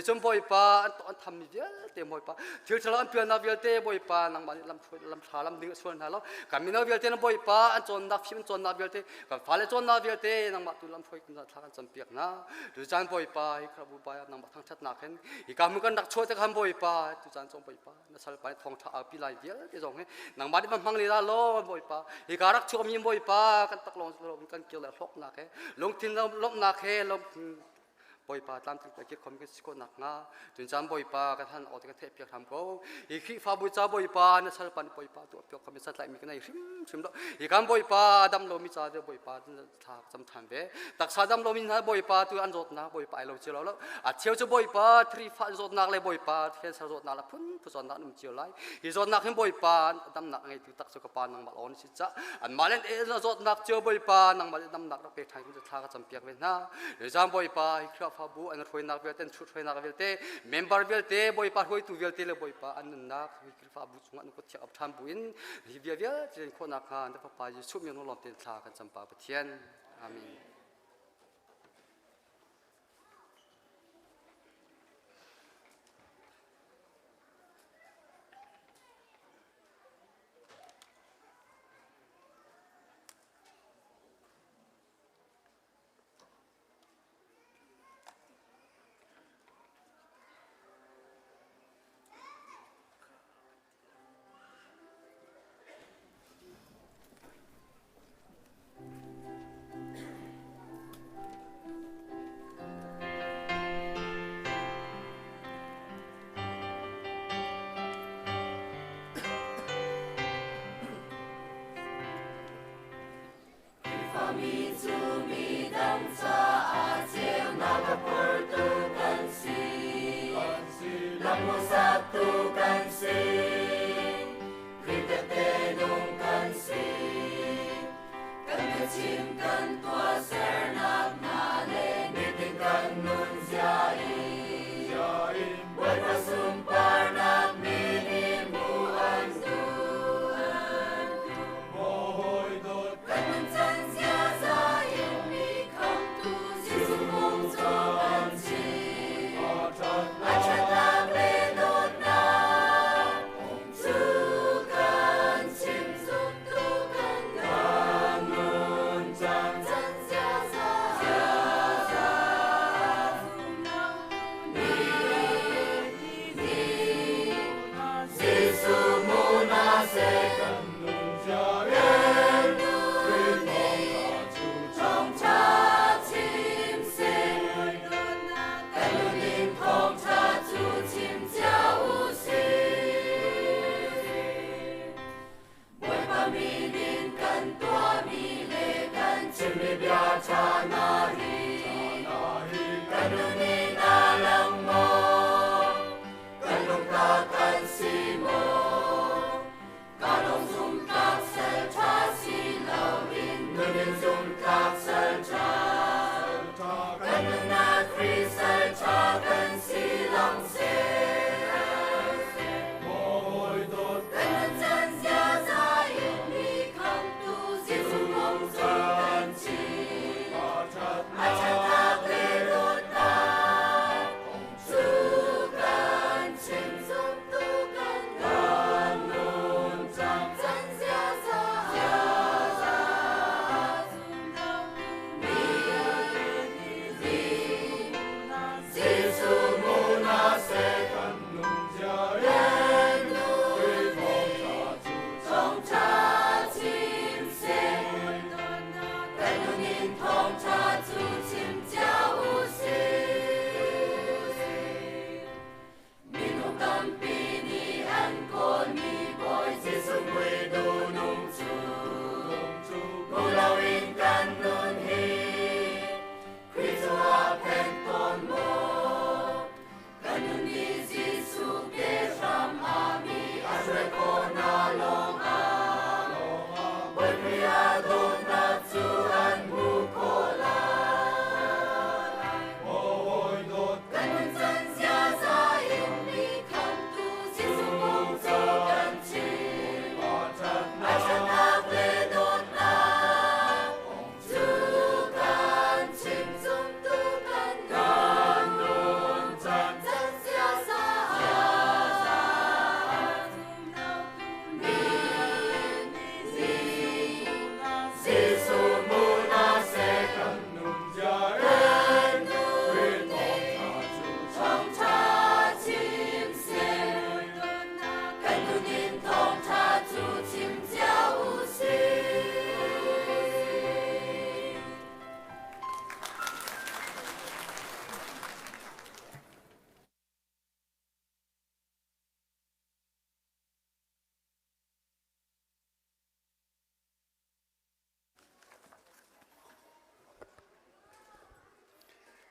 cun Bawipa an to an thammi vialte Bawipa thil ṭhalo an pialnak vialte Bawipa nangmah nih lam lam ṭha lam ding a sual hna lo kan mino vialte na Bawipa an cawnnak fim an cawnnak vialte kan fale cawnnak vialte nangmah tu lam hruai kum thla kan campiak hna tu caan Bawipa hi khrabu bai nangmah thangṭhatnak hin hi ka hmun kan rak chuah te khan Bawipa tu caan cong Bawipa na salpa nih thawngṭha aupi lai vialte zong hi nangmah nih hmang le law Bawipa hi ka rak chuakmi Bawipa kan taklawng kan kir le hlawknak he lungthin lawmhnak he lungthin Bawipa tlamtling te khom kan si khawh nakhnga cun caan Bawipa kan han awte kan theih piak hram ko hi Khrihfabu ca Bawipa na salpan Bawipa tu piak khom satlaih mi kan nei hrim hrim lo hi kan Bawipa dam lomi ca te Bawipa thla cam than ve taksa dam lomi hna Bawipa tu an zawtnak Bawipa ai lo cio lo a cheu cu Bawipa thrifa an zawtnak le Bawipa cancer zawtnak la phun phu zawtnak an um cio lai hi zawtnak hin Bawipa damnak ngeitu tak cu ka pa nangmah lawn si ca anmah le zawtnak cio Bawipa nangmah le damnak rak pe than thla ka cam piak ve hna Rizam Bawipa hi Khrihfabu an hruainak vialte an hruainak vialte member vialte Bawipa hruaitu vialte le Bawipa an nunnak hi Khrihfabu chungah an kut thiang ap ṭhan buin hi bia vialte khawhnak kha na Fapa Jesuh min lawm tein thla kan cam pa Pathian Amen. Khrihfami cu midang caah ceunak a phortu kan si. Lam hmuhsaktu kan si. Khrih tehte nung kan si. Kan biachim kan tuahsernak hna le nitin kan nunzia in Bawipa sunparnak mi nih hmuh an duh. Kan Chimmi bia ṭha na hi Kan nun in aa lang maw Kan lungta kan si maw Ka lung zumtlak sal ṭha si loin nun in zumtlak sal ṭha Kan nunnak Khrih sal ṭha kan si lang seh Kan nun chan ziaza in mi khamtu Jesuh kong cu kan chim. A ṭhatnak le dawtnak cu kan chim zumtu kan kan nun cang chan ziaza ziaza zumlotu mi Jesuh mu na seh kan nun zia kan nun thawngṭha chim seh kan nun in thawngṭha cu chim cio u sih. Minung tampi nih an kawlmi Bawi Jesuh mui duhnung cu hmu loin kan nun hi Khrih cu a phen tawn maw? Kan nun nih Jesuh ke hram ah mi a hruai khawh hna lawngah Bawi Khrih a dawtnak cu an hmuh khawh lai. Kan nun can ziaza in mi khamtu Jesuh kong cu kan chim. A ṭhatnak le dawtnak cu kan chim zumtu kan kan nun can can ziaza Jesuh mu na seh kan nun kan nun thawngṭha chim seh kan nun in thawngṭha cu chim cio u sih.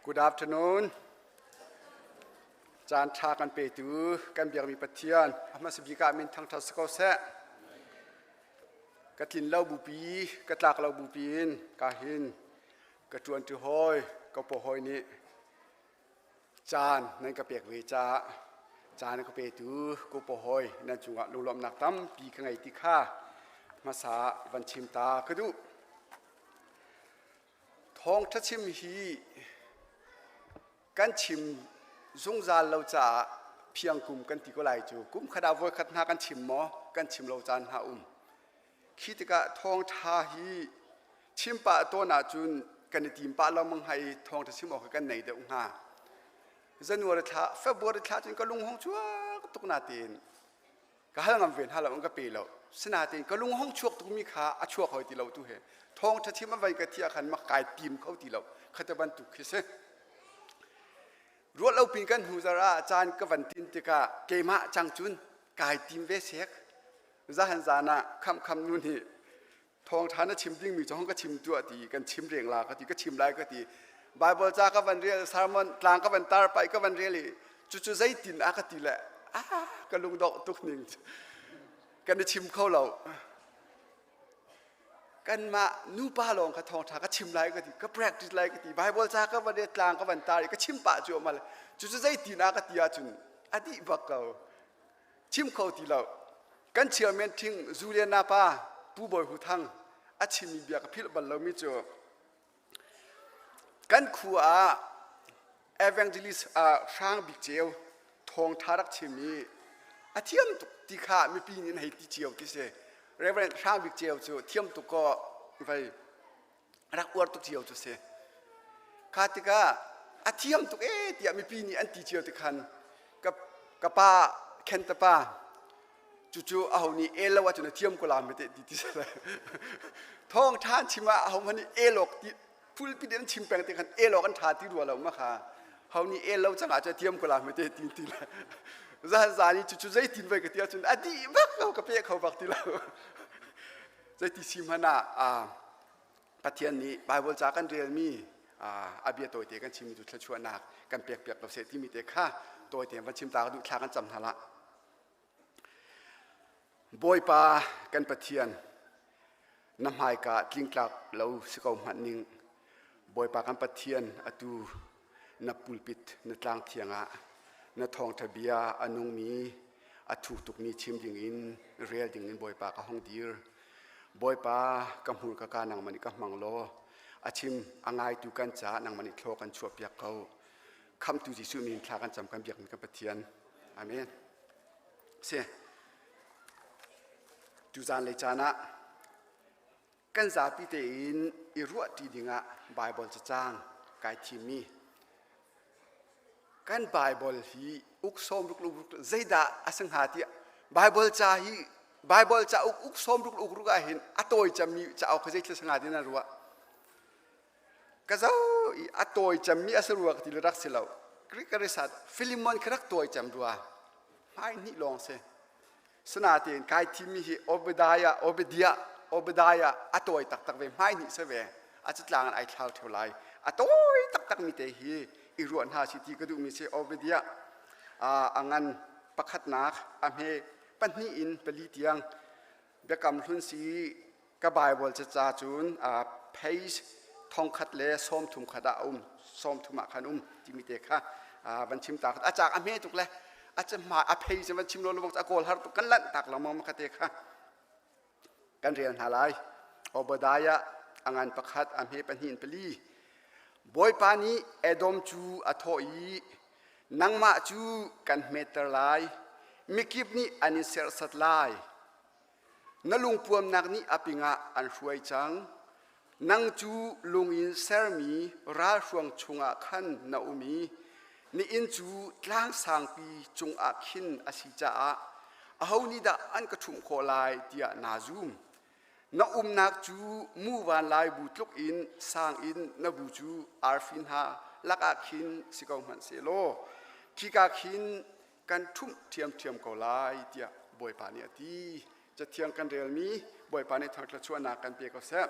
Good afternoon. Caan ṭha kan petu kan biakmi Pathian a hmasa bik ah min thangṭhat si ko seh. Ka tlin lo bupi, ka tlak lo bupi in ka hin ka ṭuanṭi hawi, ka paw hawi nih caan nan ka pek ve caah caan ka petu ka upa hawi nan cungah lunglawmhnak tampi ka ngei ti kha hmasa van chim ta ka duh. Thawngṭha chim hi kan chim zungzal lo caah phiangkum kan ti ko lai cu kum khat ah voikhat hna kan chim maw kan chim lo caan hna um Khi tikah thawngṭha hi chim pah tawn ahcun kan i tim pah lengmang hnga i thawngṭha chim awk hi kan nei deuh hnga. January thla, February thla cun ka lung hong chuak tuk natein ka hal ngam ve hna lo, an ka pe lo. Sinatein ka lung hong chuak tukmi kha a chuak hoi ti lo tu he. Thawngṭha chim a vai ka thi ah khan mak kai tim kho ti lo. Khata bantuk khi si. Ruah lo pin kan hnu zar ah caan ka van tin tikah keimah cang cun kai tim ve sek. Zahan zan ah khamkham nu nih thawngṭha na chim dingmi cu hong ka chim tuah ti kan chim reng la ka ti ka chim lai ka ti Bible ca ka van rel sermon tlang ka van tar pai ka van rel i cucu zeitin a ka ti le ah ka lungdongh tuk ning kan i chim kho lo kanmah nupa lawng kha thawngṭha ka chim lai ka ti ka practice lai ka ti Bible ca ka van rel tlang ka van tar i ka chim pah cu mal cucu zeitin a ka ti ahcun a dih bak ko chim kho ti lo kan chairman thing Juliana pa Pu Bawi Hu Thang a chimmi bia ka philh bal lomi cu kan khu ah evangelist Hrang Bik Ceu thawngṭha rak chim i a thiam tuk ti kha mipi nih an hei ti cio ti si Reverend Hrang Bik Ceu cu thiam tuk kaw vei rak uar tuk cio cu si kha tikah a thiam tuk ee tiah mipi nih an ti cio ti khan ka ka pa khen ta pa cucu aho nih el lo ahcun a thiam ko la me te ti ti thawng ṭhan chim ah aho hmanh nih el awk ti pulpit in chim peng te khan el awk an ṭha ti rua lo ma kha ho nih el lo cang ah cu a thiam ko la me te ti ti le zan zan i cucu zeitin voi ka ti ahcun a dih bak ko ka pe kho bak ti lo zeiti si hmanh ah. Pathian nih Bible ca kan relmi a bia tawite kan chimmi cu thluachuahnak kan pekpiak ko seh timi te kha tawite van chim ta ka duh thla kan cam hna lah. Bawipa kan Pathian na hmaika tlingtlak lo si ko hmanh ning Bawipa kan Pathian atu na pulpit na tlang thiang ah na thawngtha bia a nungmi a thuk tukmi chim ding in rel ding in Bawipa ka hong dir Bawipa ka hmur ka ka nangmah nih ka hmang law a chim a ngaitu kan caah nangmah nih thlaw kan chuahpiak ko khamhtu Jesuh min thla kan cam kan biakmi kan Pathian amen si tuzan lei caan ah kan zapi tein i ruahṭi dingah Baibal cacang kai thimmi kan Baibal hi uk sawm ruk ruk zeidah a si hnga tiah Baibal ca hi Baibal cauk uk sawm ruk ruk ruk ah hin a tawi cemmi cauk hi zeithil si hnga ti nan ruah ka zo i a tawi cemmi a si rua ka ti le rak si lo Greek ka risat Philemon khi rak tawi cem rua hmai hnih lawng si Sinain kai thimmi hi Obadiah, Obadiah, Obadiah a tawi taktak ve hmai nih si ve. A catlang in ai thlau theo lai. A tawi taktak mi te hi i ruah hna si ti ka duhmi si Obadiah a ngan pakhatnak a hme pahnih in pali tiang biakam hlun si ka Bible caca cun page thongkhat le 30 khat ah a um 30 ah khan um timi te kha van chim ta a cak a hme tuk le a hma a phei cu van chim lo lawng a kawl har tuk kan lanh tak lengmang kha te kha kan rel hna lai Obadiah a ngan pakhat a hme pahnih in pali Bawipa nih Edom cu a thawh i nangmah cu kan hmetter lai mikip nih an in serhsat lai Na lungpuamnak nih a pingah an hruai cang. Nang cu lung in sermi ralhruang chungah khan na um i na inn cu tlang sangpi cungah khin a si caah aho nih dah an ka ṭhumh khawh lai tiah naa zum. Na umnak cu muvan lai bu tluk in sang in na bu cu arfi hna lakah khin si ko hmanh sehlaw khika khin kan ṭhumh ṭhiamṭhiam ko lai tiah Bawipa nih a ti. Cathiang kan relmi Bawipa nih thangṭhat kan pe ko seh.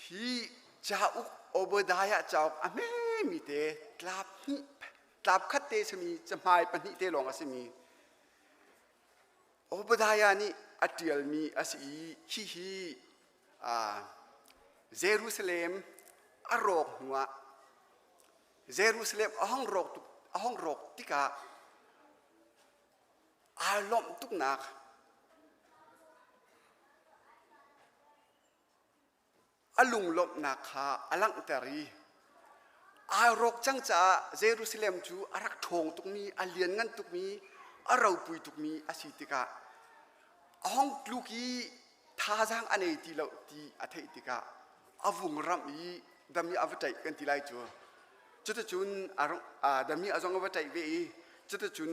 Hi cauk Obadiah cauk a hmemi te tlap hnih tlap khat te simi cahmai pahnih te lawng a simi Obadiah nih a ṭialmi a si i hihi Jerusalem a rawk hnuah Jerusalem a hong rawk tuk a hong rawk tikah aa lawmh tuknak a lunglawmhnak kha a langhter i aa rawk cang caah Jerusalem cu a rak ṭhawng tukmi a lianngan tukmi a ropui tukmi a si tikah a hong tluk i thazaang a nei ti lo ti a theih tikah a vung ramh i dami a va ṭaih kan ti lai cu cuticun dami a zong a va ṭaih ve i cuticun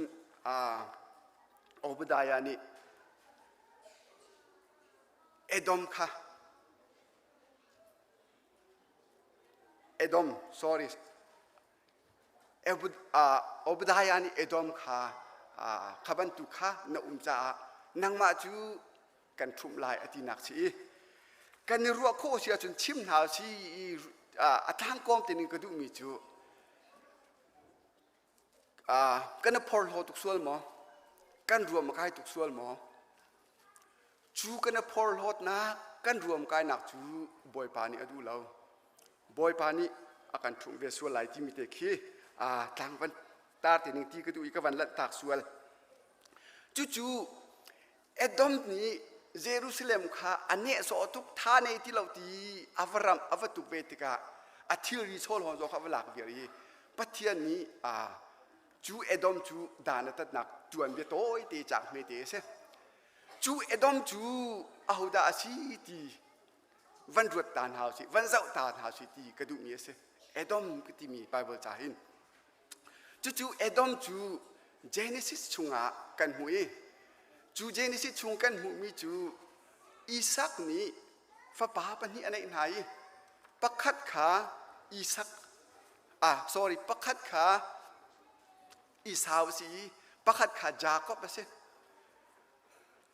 Obadiah nih Edom kha Edom sorry Obadiah nih Edom kha kha bantuk kha na um caah nangmah cu kan ṭhumh lai a tinak si i kan i ruah khawh si ahcun chim hna si i a tlangkawm tein ka duhmi cu kan i phorhlaw tuk sual maw kan ruam a kai tuk sual maw cu kan i phorhlawtnak kan ruam kainak cu Bawipa nih a duh lo Bawipa nih a kan ṭhumh ve sual lai timi te khi tlang van tar te ning ti ka duh i ka van lanh tak sual cucu Edom nih Jerusalem kha a nehsawh tuk tha nei ti lo ti a va ramh a va tuk ve tikah a thilri chawlhawn zong kha a va lak viar i Pathian nih cu Edom cu dan a tatnak tuanbia tawite caang hmete a si. Cu Edom cu ahodah a si ti van ruat ta hna usih, van zoh ta hna usih ti ka duhmi a si. Edom ka timi Bible ca hin. Cucu Edom cu Genesis chungah kan hmuh i cu Genesis chung kan hmuhmi cu Isak nih fapa pahnih a neih hna i pakhat kha Isak ah sorry pakhat kha Esau a si i pakhat kha Jakob a si.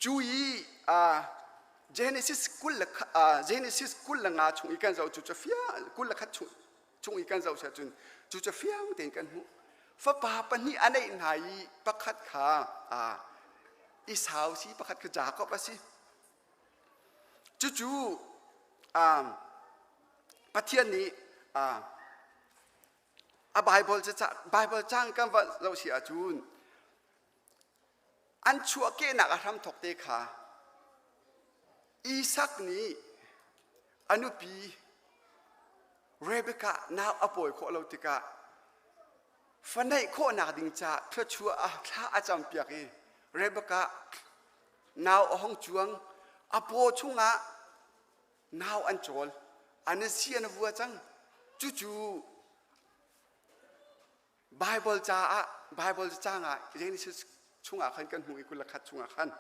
Cu i ah. Genesis 20 le Genesis 25 chung i kan zoh cu cu fiang 21 chung chung i kan zoh si cun cu cu fiang tein kan hmuh. Fapa pahnih a neih hna i pakhat kha Esau si pakhat kha Jakob a si. Cucu Pathian nih a Bible Bible cang kan va zoh si ahcun an chuahkehnak a hramthawk te kha Isak nih a nupi Rebekah nau a pawi khawh lo tikah fa neih khawhnak ding caah thluachuah a thla a campiak i Rebekah nau a hong cuang a paw chungah nau an cawl an si an vua cang cucu Bible caah Bible caang ah Genesis chungah khan kan hmuh i 21 chungah khan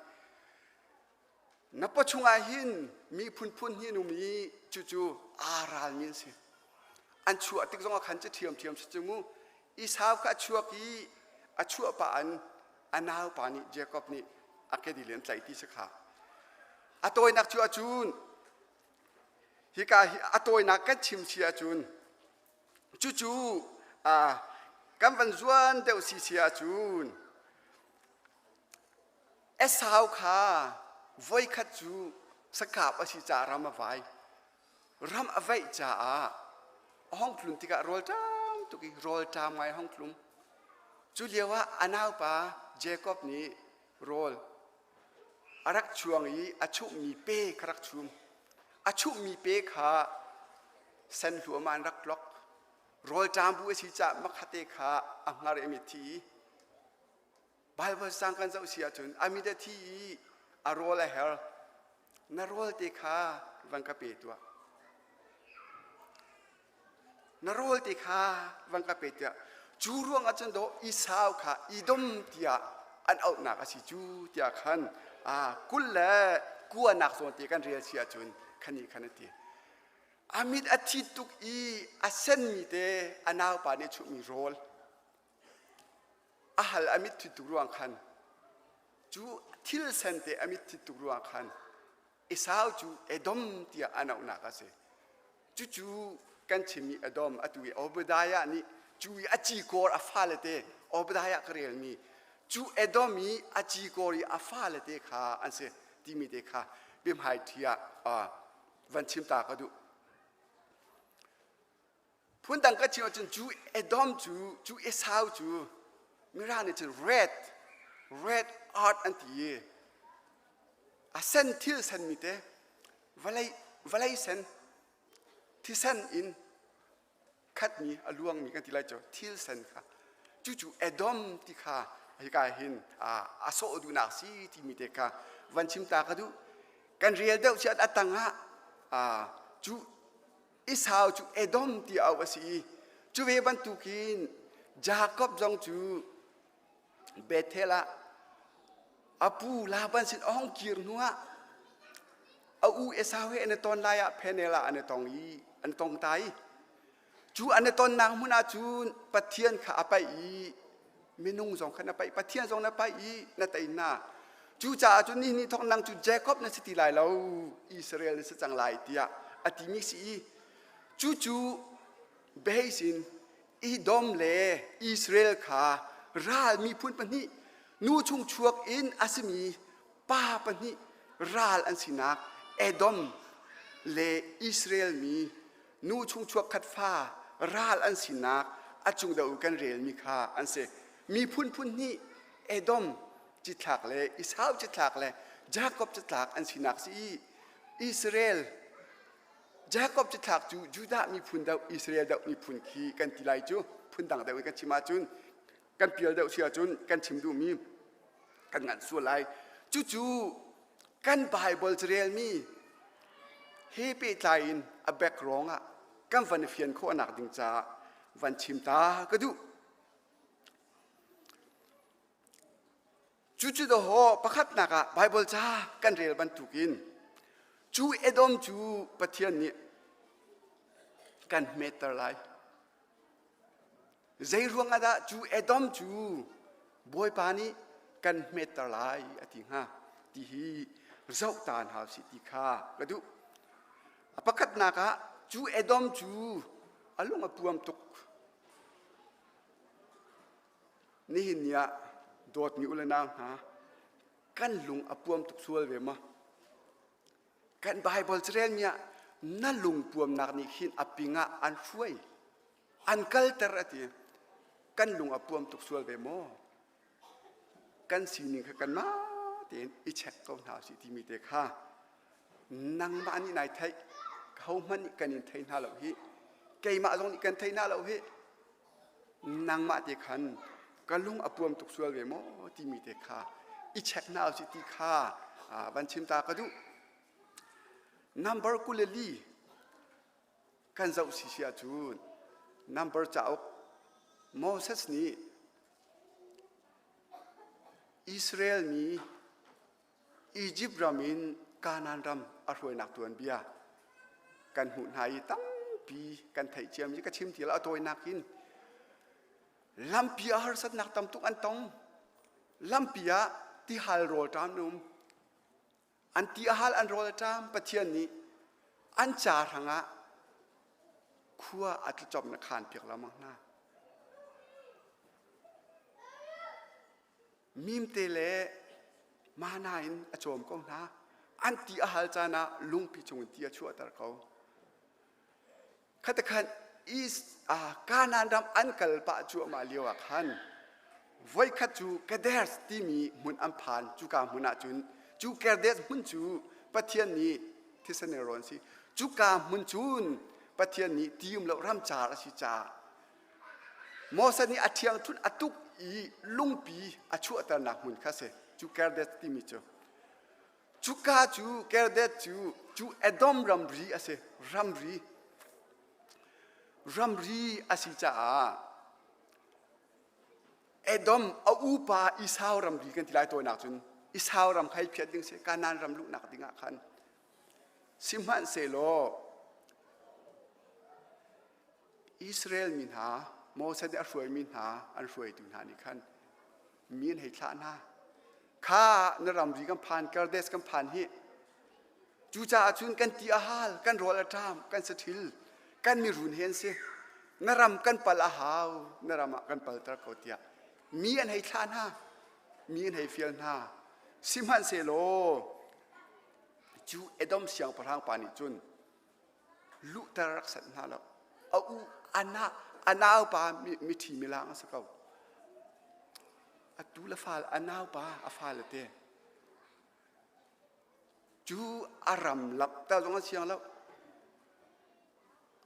na paw chungah hin mi phunphun hi an um i cucu aa ralmi an si an chuah tik zongah khan cu ṭhiamṭhiam si cu mu Esau kha a chuak i a chuah pah an a naupa nih Jacob nih a kedil in tlaih ti si kha a tawinak cu ahcun hika hi a tawinak kan chim si ahcun cucu kan van zuan deuh si si ahcun Esau kha voikhat cu sakap a si caah ram a vai ram a vaih caah a hong tlun tikah rawlṭam tuk i rawlṭam ngai hong tlung cu lio ah a naupa Jacob nih rawl a rak chuang i a chuhmi pe kha rak chum a chuhmi pe kha sen hluahmah an rak tlok rawlṭam bu a si caah makhate kha a hngar i a thi i Baibal sang kan zoh si ahcun a mit a thi i a rawl a her. Na rawl te kha van ka pe tuah. Na rawl te kha van ka pe tiah. Cu ruang ah cun dawh Esau kha Edom tiah an auhnak a si cu tiah khan a kul le kuanak zawn te kan rel si ahcun khani khan a ti. A mit a thi tuk i a senmi te a naupa nih chuhmi rawl A hal a mit thit tuk ruang khan cu thil sen te a mit thit tuk ruang khan Esau cu Edom tiah an auhnak a si. Cucu kan chimmi Edom atu i Obadiah nih cu i a cikawr a fale te Obadiah ka relmi cu Edom i a cikawr i a fale te kha an si timi te kha biahmai ṭhi ah van chim ta ka duh. Phundang ka chim ahcun cu Edom cu cu Esau cu Mirang nih cun red red art an ti i a sen thil senmi te vawlei vawlei sen thisen in khatmi a luangmi kan ti lai cu thil sen kha cucu Edom ti kha hika hin a sawh duhnak si timi te kha van chim ta ka duh kan rel deuh chiat a tang ah cu Esau cu Edom ti auh a si i cu ve bantukin Jakob zong cu Bethel ah a pu Laban sin a hung kir hnuah a u Esau he an i ton lai ah Peniel ah an i tong i an tong ta i cu an i tonnak hmun ah cun Pathian kha a paih i minung zong kha na paih Pathian zong na paih i na tei hna cucaah cun ni ni thawk nang cu Jacob na si ti lai lo Israel na si cang lai tiah a timi si i cucu base in Edom le Israel kha ral miphun pahnih nu chung chuak in a simi pa pahnih ral an sinak Edom le Israel mi nu chung chuak khat fa ral an sinak a cung deuh kan relmi kha an si. Miphun phun hnih Edom cithlak le Esau cithlak le Jakob cithlak an sinak si i Israel Jakob cithlak cu Judah miphun deuh Israel deuh miphun khi kan ti lai cu phundang deuh in kan chim ahcun kan pial deuh si ahcun kan chim duhmi kan nganh sual lai. Cucu kan Bible carelmi he pehtlai in a background ah kan van i fian khawhnak ding caah van chim ta ka duh. Cucu dawhaw pakhatnak ah Bible ca kan rel bantukin cu Edom cu Pathian nih kan hmetter lai. Zei ruangah dah cu Edom cu Bawipa nih kan hmetter lai a ti hnga ti hi zoh ta hna usih ti kha ka duh. A pakhatnak ah cu Edom cu a lung a puam tuk. Nihin ni ah dawtmi u le nau hna kan lung a puam tuk sual ve maw? Kan Baibal carelmi ah na lung puamnak nih hin a ping ah an hruai, an kalter a ti. Kan lung a puam tuk sual ve maw? Kan sining kha kanmah tein i check ko hna usih timi te kha nangmah nih nai theih hohmanh nih kan in thei hna lo hi keimah zong nih kan thei hna lo hi nangmah te khan ka lung a puam tuk sual ve maw timi te kha i check hna usih ti kha van chim ta ka duh number 24 kan zoh si si ahcun number cauk Moses nih Israel mi Egypt ram in Kanaan ram a hruainak tuanbia kan hmuh hna i tampi kan theih ciami ka chim ti lo a tawinak in lampi ah harsatnak tam tuk an tong lampi ah tihal rawl ṭam an um An ti a hal an rawl a ṭam Pathian nih an ca hrangah khua a tlucop na khaan piak lengmang hna. Mimte le mana in a cawm ko hna. An ti a hal caan ah lungpi chungin ti a chuahter ko. Khatakhan East ah Kanaan ram an kal pah cuahmah lio ah khan voikhat cu Kadesh timi hmun an phan cuka hmun ah cun cu Kadesh hmun cu Pathian nih thisen in rawn si cuka hmun cun Pathian nih ti um lo ramcar a si caah Moses nih a ṭhiangṭhunh a tuk i lungpi a chuahternak hmun kha si cu Kadesh timi cu Cuka cu Kerdet cu cu Edom ramri a si. Ramri. Ramri a si caah Edom a upa Esau ramri kan ti lai tawinak cun Esau ram kha i phiat ding si Kanaan ram luhnak ding ah khan sihmanhsehlaw Israel mi hna Moses nih a hruaimi hna an hruaitu hna nih khan mi an hei thlah hna. Kha na ramri kan phan, Kardes kan phan hi. Cucaah cun kan ti a hal, kan rawl a ṭam, kan saṭhil, kan mirun he an si. Na ram kan pal a hau, na ram ah kan palter ko tiah mi an hei thlah hna, mi an hei fial hna. Sihmanhsehlaw cu Edom siangpahrang pa nih cun luhter rak sanh hna lo a u ana a naupa miṭhi milang a si ko a tu le fal a naupa a fale te cu a ram lap ta zong a siang lo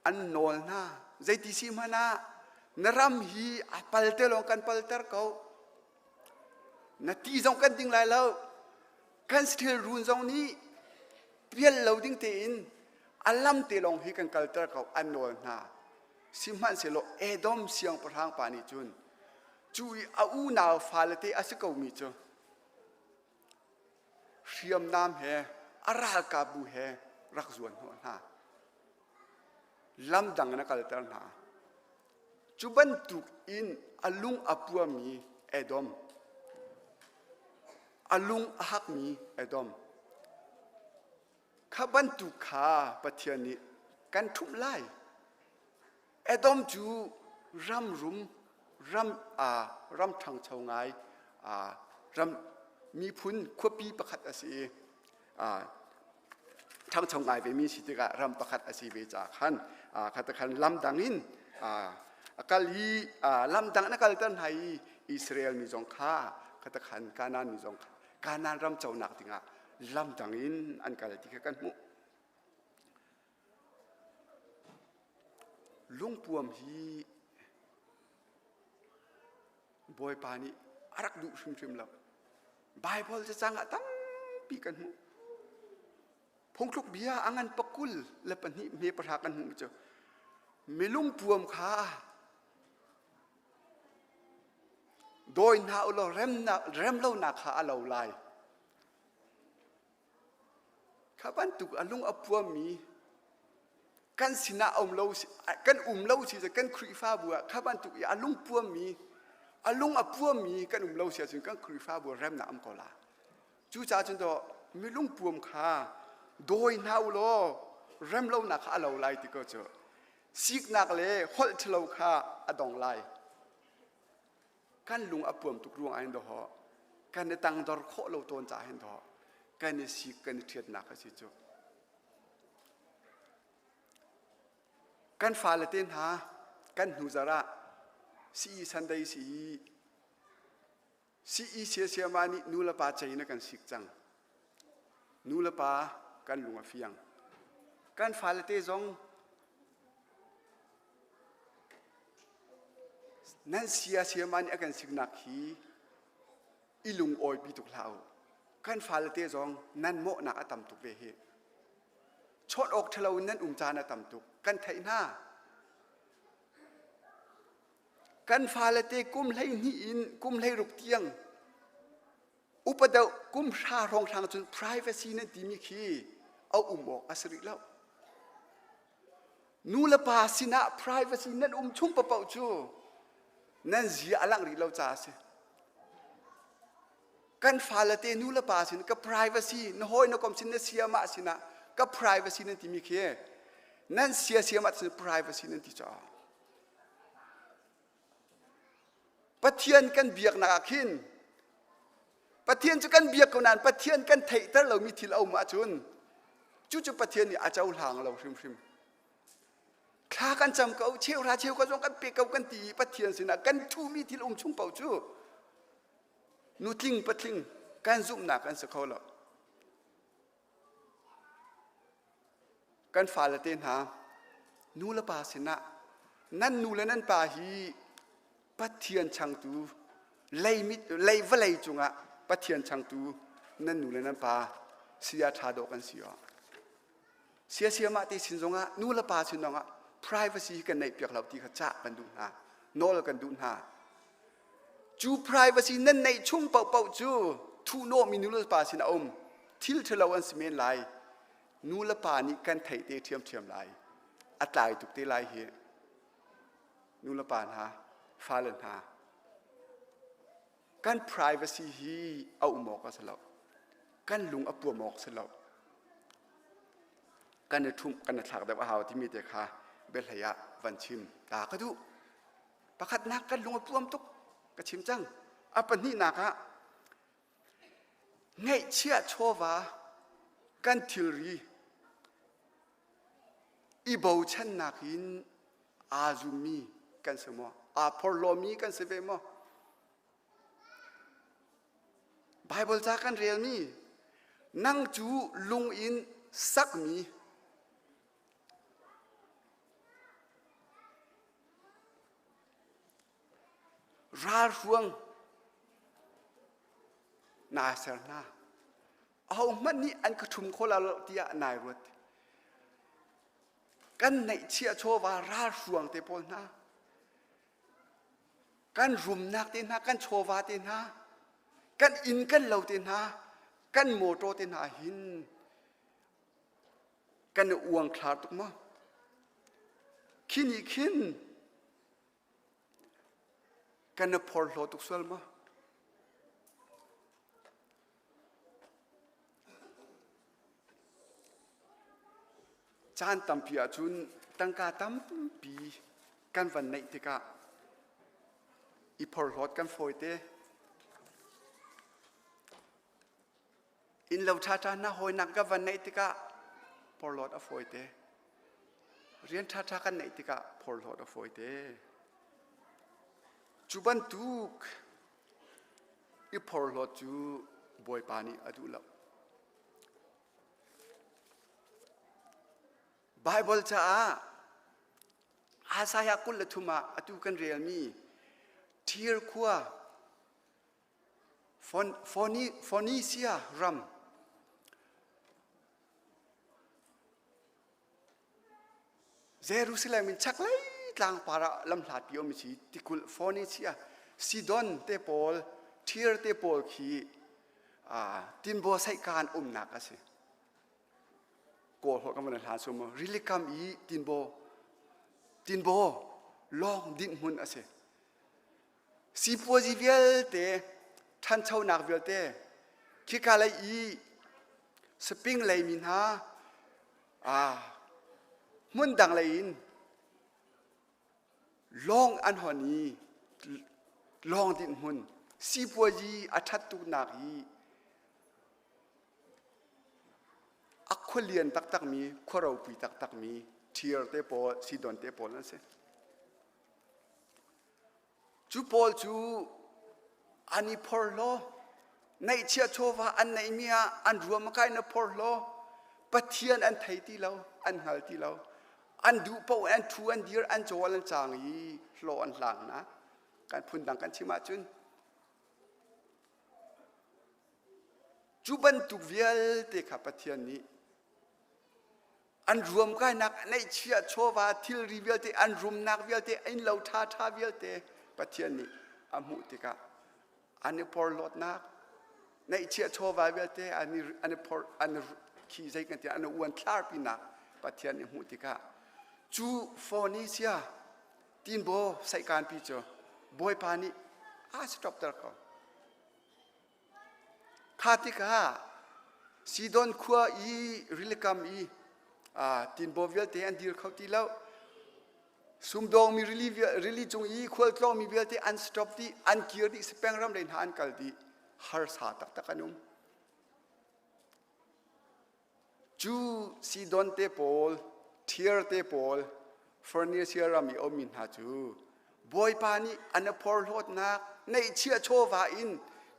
an nawl hna zeiti si hmanh ah na ram hi a pal te lawng kan palter ko na ti zong kan ding lai lo kan thil run zong nih pial lo ding tein a lam te lawng hi kan kalter ko an nawl hna sihmanhsehlaw Edom siangpahrang pa nih cun cu i a unau fale te a si komi cu hriamnam he a ralkapbu he rak zuan hnawh hna lam dang in a kalter hna Cu bantuk in a lung a puami Edom, a lung a hakmi Edom, kha bantuk kha Pathian nih kan ṭhumh lai. Edom cu ram rum, ram aa ram ṭhangcho ngai, aa ram miphun khuapi pakhat a si i aa ṭhangcho ngai vemi si tikah ram pakhat a si ve caah khan kha khan lam dang in a kal i lam dang in a kalter hna i Israel mi zong kha kha khan Kanaan mi zong kha Kanaan ram conak dingah lam dang in an kal ti kha kan hmuh. Lungpuam hi Bawipa nih a rak duh hrimhrim lo. Baibal cacang ah tampi kan hmuh. Phungthluk bia a ngan pakul le pahnih hme pahra kan hmuh cu milung puam kha dawi hna u law rem lonak kha a lo lai. Kha bantuk a lung a puammi kan sinah um lo kan um lo si kan Khrihfabu ah kha bantuk i a lung puammi a lung a puammi kan um lo si ahcun kan Khrihfabu remnak um ko la. Cucaah cun dawh. Milungpuam kha dawi hna u law remlonak kha a lo lai ti ko cu. Siknak le holh ṭhalo kha a dong lai. Kan lung a puam tuk ruang ah hin dawh kan i tangdor khawh lo tawn caah hin dawh kan i sik kan i ṭhiatnak a si cu. Kan fale te hna kan hnu zarh ah sii Sunday si i sii siasiama nih nu le pa cei na kan sik cang. Nu le pa kan lung a fiang. Kan fale te zong nan sia siama nih a kan siknak hi i lungawipi tuk hlah u. Kan fale te zong nan mawhnak a tam tuk ve hi. Chawnh awk ṭhalo in nan um caan a tam tuk. Kan theih hna. Kan fale te kum 12 in kum 16 tiang upa deuh kum hra hrawnghrang cun privacy nan timi khi a um awk a si rih lo. Nu le pa sinah privacy nan um chung paoh cu nan zia a langh rih lo caah a si. Kan fale te nu le pa sin ka privacy na hawi na kom sin na siamah sinah ka privacy nan timi khi nan sia siamah sin privacy nan ti caah Pathian kan biaknak ah khin Pathian cu kan biak ko nain Pathian kan theihter lomi thil a um ahcun cucu Pathian nih a cohlang lo hrimhrim. Thla kan cam ko, cheuhra cheu ka zong kan pe ko kan ti i Pathian sinah kan thuhmi thil um chung paoh cu nutling patling kan zumhnak kan si kho lo. Kan fale te hna nu le pa sinah nan nu le nan pa hi Pathian changtu lei mit lei vawlei cungah Pathian changtu nan nu le nan pa sia ṭha dawh kan si awk. Siasiamah te sin zongah nu le pa sin zongah privacy kan neih piak lo ti kha cah kan duh hna nawl kan duh hna cu privacy nan neih chung paohpaoh cu thuhnawhmi nu le pa sin a um thil ṭhalo an si men lai nu le pa nih kan theih te ṭhiamṭhiam lai a tlai tuk te lai hi nu le pa hna fale hna kan privacy hi a um awk a si lo kan lung a puam awk si lo kan i ṭhumh kan i thlak deuh a hau timi te kha biahlei ah van chim ta ka duh pakhatnak kan lung a puam tuk ka chim cang a pahnihnak ah ngeihchiah chawva kan thilri i bochannak in aa zummi kan si maw aa phorhlawmi kan si ve maw Baibal ca kan relmi nang cu lung in sakmi ralhruang naa ser hna ahohmanh nih an ka ṭhum kho lo tiah nai ruat kan neihchiah chawva ralhruang te pawl hna kan rumnak te hna kan chawva te hna kan inn kan lo te hna kan motor te hna hin kan i uangthlar tuk maw khi nih khin kan i phorhlaw tuk sual maw Caan tampi ahcun tangka tampi kan van neih tikah i phorhlawt kan fawite. Innlo ṭhaṭha hna hawinak ka van neih tikah phorhlawt a fawite. Rian ṭhaṭha kan neih tikah phorhlawt a fawite. Cu bantuk i phorhlawt cu Bawipa nih a duh lo. Baibal caah Isaiah 23 ah atu kan relmi Tyre khua Phoenisia ram Jerusalem in chaklei tlangpar ah lamhlatpi um si tikulh Phoenisia Sidon te pawl Tyre te pawl khi tinbaw saihkaan umnak a si. Kawl holh kan van hlan sum rilikam i tinbaw tinbaw lawng dinh hmun a si. Sipuazi vialte ṭhanchonak vialte khika lei i. Spring lei mi hna hmun dang lei in lawng an hon i lawng dinh hmun sipuazi a ṭhat tuknak hi a khualian taktakmi khua ropui taktakmi Tyre te pawl Sidon te pawl an si. Cu pawl cu an i phorhlaw, neihchiah chawva an neihmi ah an ruam a kai na phorhlaw, Pathian an thei ti lo, an hngal ti lo. An duh paoh an ṭhu an dir an cawl an caang i hlaw an hlang hna. Kan phundang kan chim ahcun cu bantuk vialte kha Pathian nih an ruamkainak neihchiah chawva thilri vialte an rumnak vialte innlo ṭhaṭha vialte Pathian nih a hmuh tikah an i porhlawtnak neihchiah chawva vialte an i an i phor an i khi zei kan ti an i uan thlarpinak Pathian nih hmuh tikah cu Phoenicia tinbaw saihkanpi cu Bawipa nih a stop ter ko. Kha tikah Sidon khua i rilikam i tinbaw vialte an dir kho ti lo. Sumdawngmi rili, rili cung i khualtlawngmi vialte an stop dih, an kir dih, Spain ram lei hna an kal dih. Harsa taktak an um. Cu Sidon te pawl, Tyre te pawl, Phoenicia ram i a ummi hna cu Bawipa nih an i phorhlawtnak neihchiah chawva in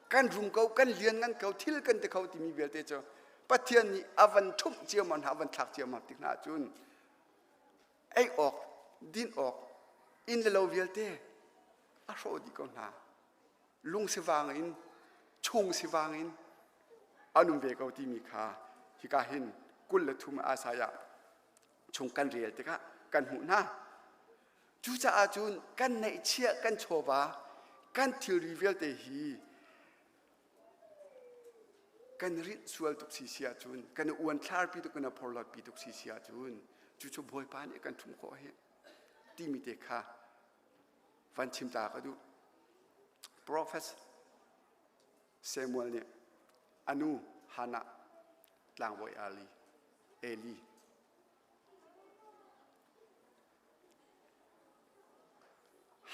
kan rum ko, kan lianngan ko, thil kan ti kho timi vialte cu Pathian nih a van ṭhumh ciammam hna, a van thlak ciammam tik hna ahcun ei awk, din awk, inn le lo vialte a hrawh dih ko hna. Lung sivang in, chung sivang in an um ve ko timi kha hika hin 23 Isaiah chung kan rel tikah kan hmuh hna. Cucaah cun kan neihchiah kan chawva kan thilri vialte hi kan rinh sual tuk si si ahcun kan i uanthlarpi tuk kan i phorhlawtpi tuk si si ahcun cucu Bawipa nih kan ṭhumh khawh hi timi te kha van chim ta ka duh. Prophet Samuel nih a nu Hannah tlangbawi Ali Eli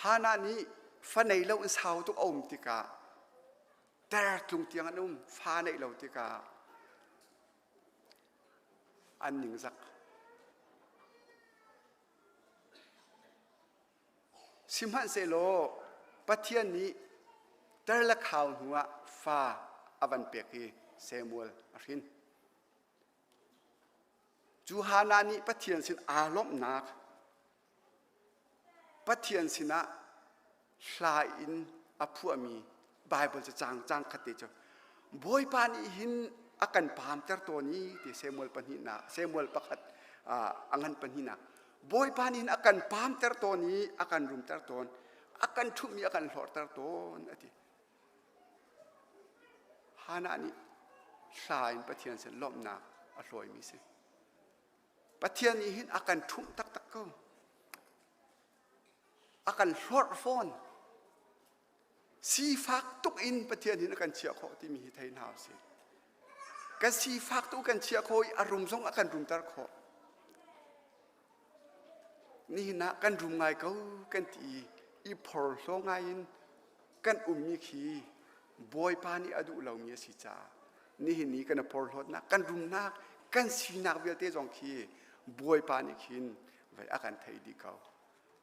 Hannah nih fa nei lo in sau tuk a um tikah tertlung tiang an um fa neih lo tikah an ningzak. Sihmanhsehlaw Pathian nih ter le khau hnuah fa a van pek i Samuel a hrin. Cu Hannah nih Pathian sin aa lawmhnak Pathian sinah hla in a phuahmi Baibal cacang cang khat te cu Bawipa nih hin a kan paamter tawn i ti Samuel pahnihnak Samuel pakhat a ngan pahnihnak Bawipa nih hin a kan paamter tawn i a kan rumter tawn a kan ṭhumh i a kan hlorhter tawn a ti. Hannah nih hla in Pathian sin lawmhnak a hlawimi si. Pathian nih hin a kan ṭhumh taktak ko. A kan hlorh fawn. Sifak tuk in Pathian hin a kan chiah khawh timi hi thei hna usih. Kan sifak tuk kan chiah khawh i a rum zong a kan rumter khawh. Nihin ah kan rum ngai ko kan ti i i phorhlaw ngai in kan ummi khi Bawipa nih a duh lomi a si caah nihin ni kan i phorhlawtnak kan rumnak kan sinak vialte zong khi Bawipa nih khin vei a kan theih dih ko.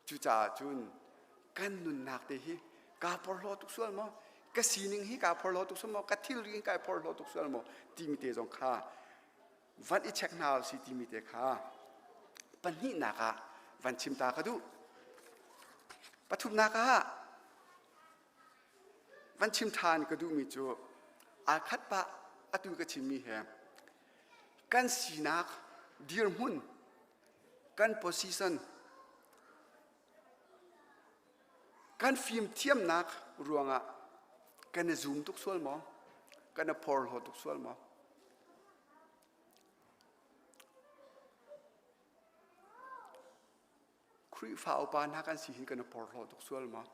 Cucaah cun kan nunnak te hi kaa porhlaw tuk sual maw? Ka sining hi kaa porhlaw tuk sual maw? Ka thilri hi kai porhlaw tuk sual maw? Timi te zong kha van i check hna usih timi te kha pahnihnak ah van chim ta ka duh. Pathumnak ah van chim ṭhan ka duhmi cu aa khat pah atu ka chimmi he kan sinak dirhmun kan position kan fimthiamnak ruangah kan i zum tuk sual maw? Kan i phorhlaw tuk sual maw? Khrihfa upa hna kan si hin kan i porhlaw tuk sual maw?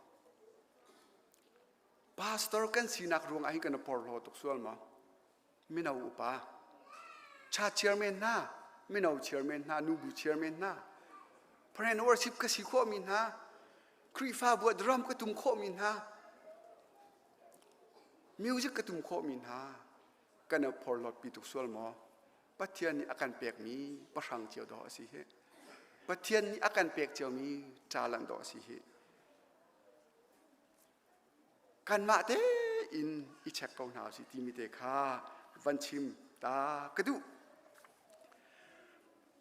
Pastor kan sinak ruangah hin kan i porhlaw tuk sual maw? Mino upa. Church chairman hna, mino chairman hna, nubu chairman hna, friend worship ka si khawhmi hna, Khrihfabu ah drum ka tum khawhmi hna, music ka tum khawhmi hna, kan i phorhlawtpi tuk sual maw? Pathian nih a kan pekmi pahrang cio dawh a si hi. Pathian nih a kan pek ciomi talent dawh a si hi. Kanmah tein i check ko hna usih timi te kha van chim ta ka duh.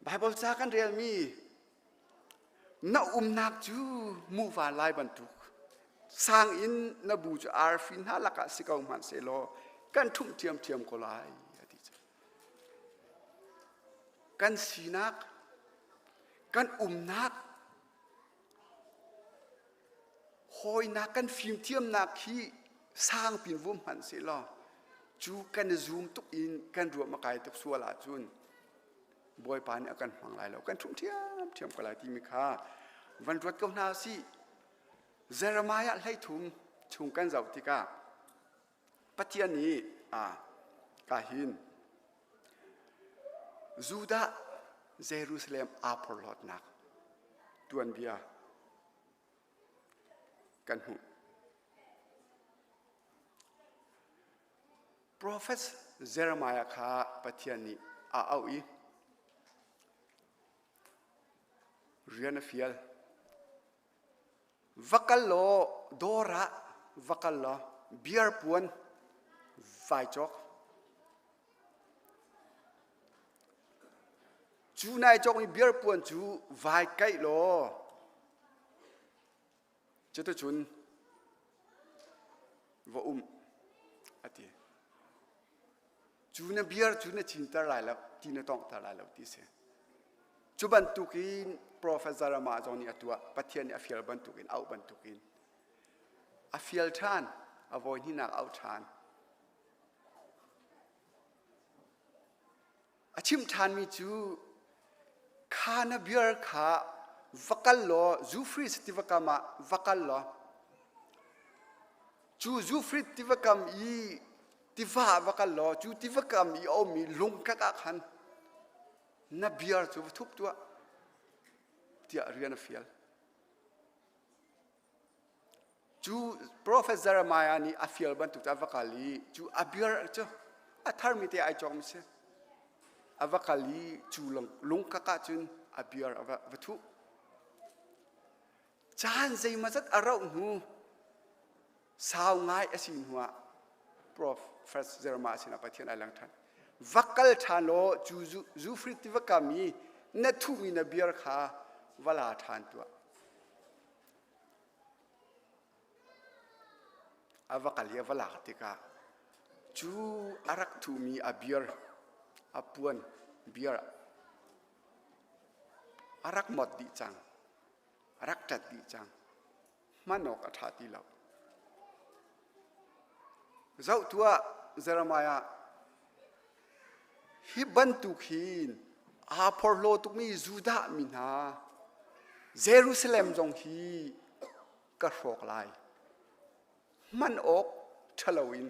Bible ca kan relmi na umnak cu muva lai bantuk sang in na bu cu arfi hna lakah si ko hmanh sehlaw kan ṭhumh ṭhiamṭhiam ko lai a ti. Kan sinak, kan umnak Hawinak kan fimthiamnak hi sangpin vum hmanh sehlaw cu kan i zum tuk in kan ruam a kai tuk sual ahcun Bawipa nih a kan hmang lai lo kan ṭhumh ṭhiamṭhiam ko lai timi kha van ruat ko hna sih. Jeremiah 13 chung kan zoh tikah Pathian nih a ka hin Judah Jerusalem aa phorhlawtnak tuanbia kan hmuh. Profet Jeremiah kha Pathian nih a auh i rian a fial. Va kal law dawr ah va kal law beer puan vai cawk. Cu nai cawkmi beer puan cu vai kaih law cuticun va um a ti. Cu na beer cu na cinter lai lo, ti na tawnghter lai lo ti a si. Cu bantukin Profet Jeremiah zong nih a tuah. Pathian nih a fial bantukin, auh bantukin. A fial ṭhan, a vawi hnihnak auh ṭhan. A chimh ṭhanmi cu kha na beer kha va kal law Zufris tiva kam ah va kal law cu Zufrit tiva kam i tiva ah va kal law cu tiva kam i a ummi lung kak ah khan na beer cu va thup tuah tiah rian a fial. Cu profet Jeremiah nih a fial bantuk cu a va kal i cu a beer cu a tharmi te ai cawkmi si. A va kal i cu lungkak ah cun a beer a va, va thuh. Caan zeimawzat a rauh hnu sau ngai a si hnuah Profet Jeremiah sinah Pathian ai lang ṭhan. Va kal ṭhan law cu Zufrit tiva kam i na thuhmi na beer kha va la ṭhan tuah. A va kal i a va lak tikah cu a rak thuhmi a beer a puan beer a rak mot dih cang. A rak ṭat dih cang. Hman awk a ṭha ti lo. Zoh tuah Jeremiah hi bantuk hin aa phorhlaw tukmi Judah mi hna Jerusalem zong hi ka hrawk lai. Hman awk ṭhalo in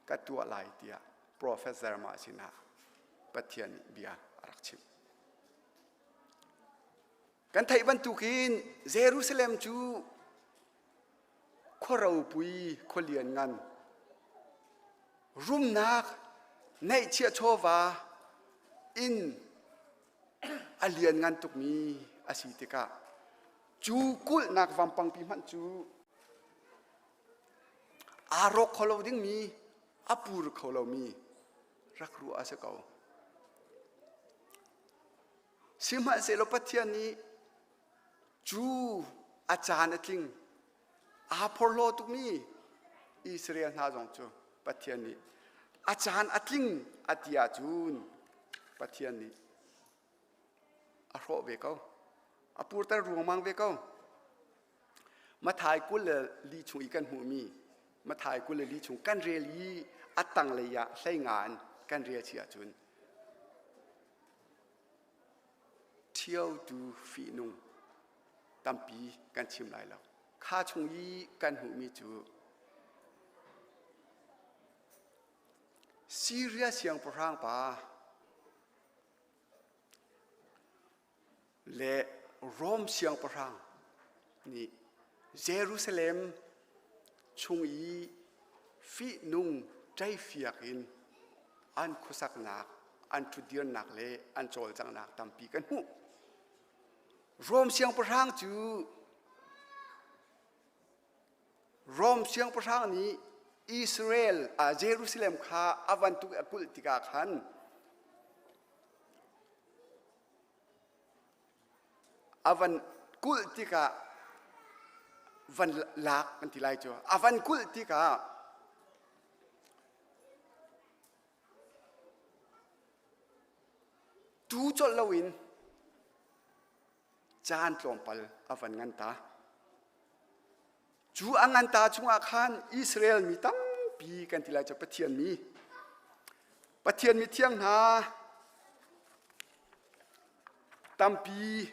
ka tuah lai tiah profet Jeremiah sinah Pathian nih bia a rak chim. Kan theih bantukin Jerusalem cu khua ropui, khua lianngan, rumnak, neihchiah chawva inn a lianngan tukmi a si tikah cu kulhnak vampangpi hmanh cu aa rawk kho lo dingmi, a pur kho lomi rak ruah a si ko. Sihmanhsehlaw Pathian nih cu a caan a tling aa phorhlaw tukmi Israel hna zong cu Pathian nih a caan a tling a ti ahcun Pathian nih a hrawh ve ko a purter ruangmang ve ko Mathai 24 chung i kan hmuhmi Mathai 24 chung kan rel i a tanglei ah hleinga in kan rel si ahcun ṭhiotu fihnung tampi kan chim lai lo. Kha chung i kan hmuhmi cu Siria siangpahrang pa. Le Rom siangpahrang nih Jerusalem chung i fihnung ṭeifiak in an khuasaknak, an ṭhutdirnak le an cawlcanghnak tampi kan hmuh. Rom siangpahrang cu Rom siangpahrang nih Israel ah Jerusalem kha a van tuk i a kulh tikah khan a van kulh tikah van lak kan ti lai cu a van kulh tikah tu colh loin caan tlawmpal a van ngan ta. Cu a ngan ta chungah khan Israel mi tampi kan ti lai cu Pathian mi Pathian mi thiang hna tampi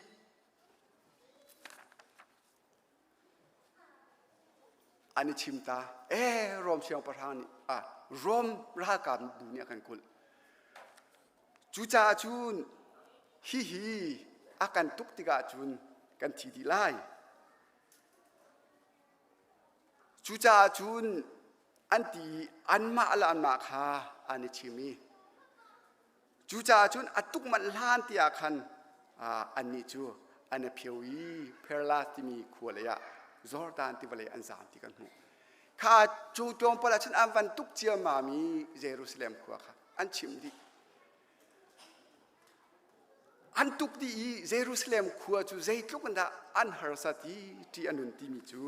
an i chim ta. Eh, Rom siangpahrang nih ah Rom ralkap bu nih a kan kulh. Cucaah cun hihi a kan tuk tikah cun kan thi dih lai. Cucaah cun an ti i anmah le anmah kha an i chim i Cucaah cun a tuk manh hlan tiah khan annih cu an i phio i Perla timi khua lei ah Jordan tiva lei an zaam ti kan hmuh. Kha cu tlawmpal ah cun an van tuk ciammam i Jerusalem khua kha an chim dih. An tuk dih i Jerusalem khua cu zeitluk in dah an harsat i ṭih a nun timi cu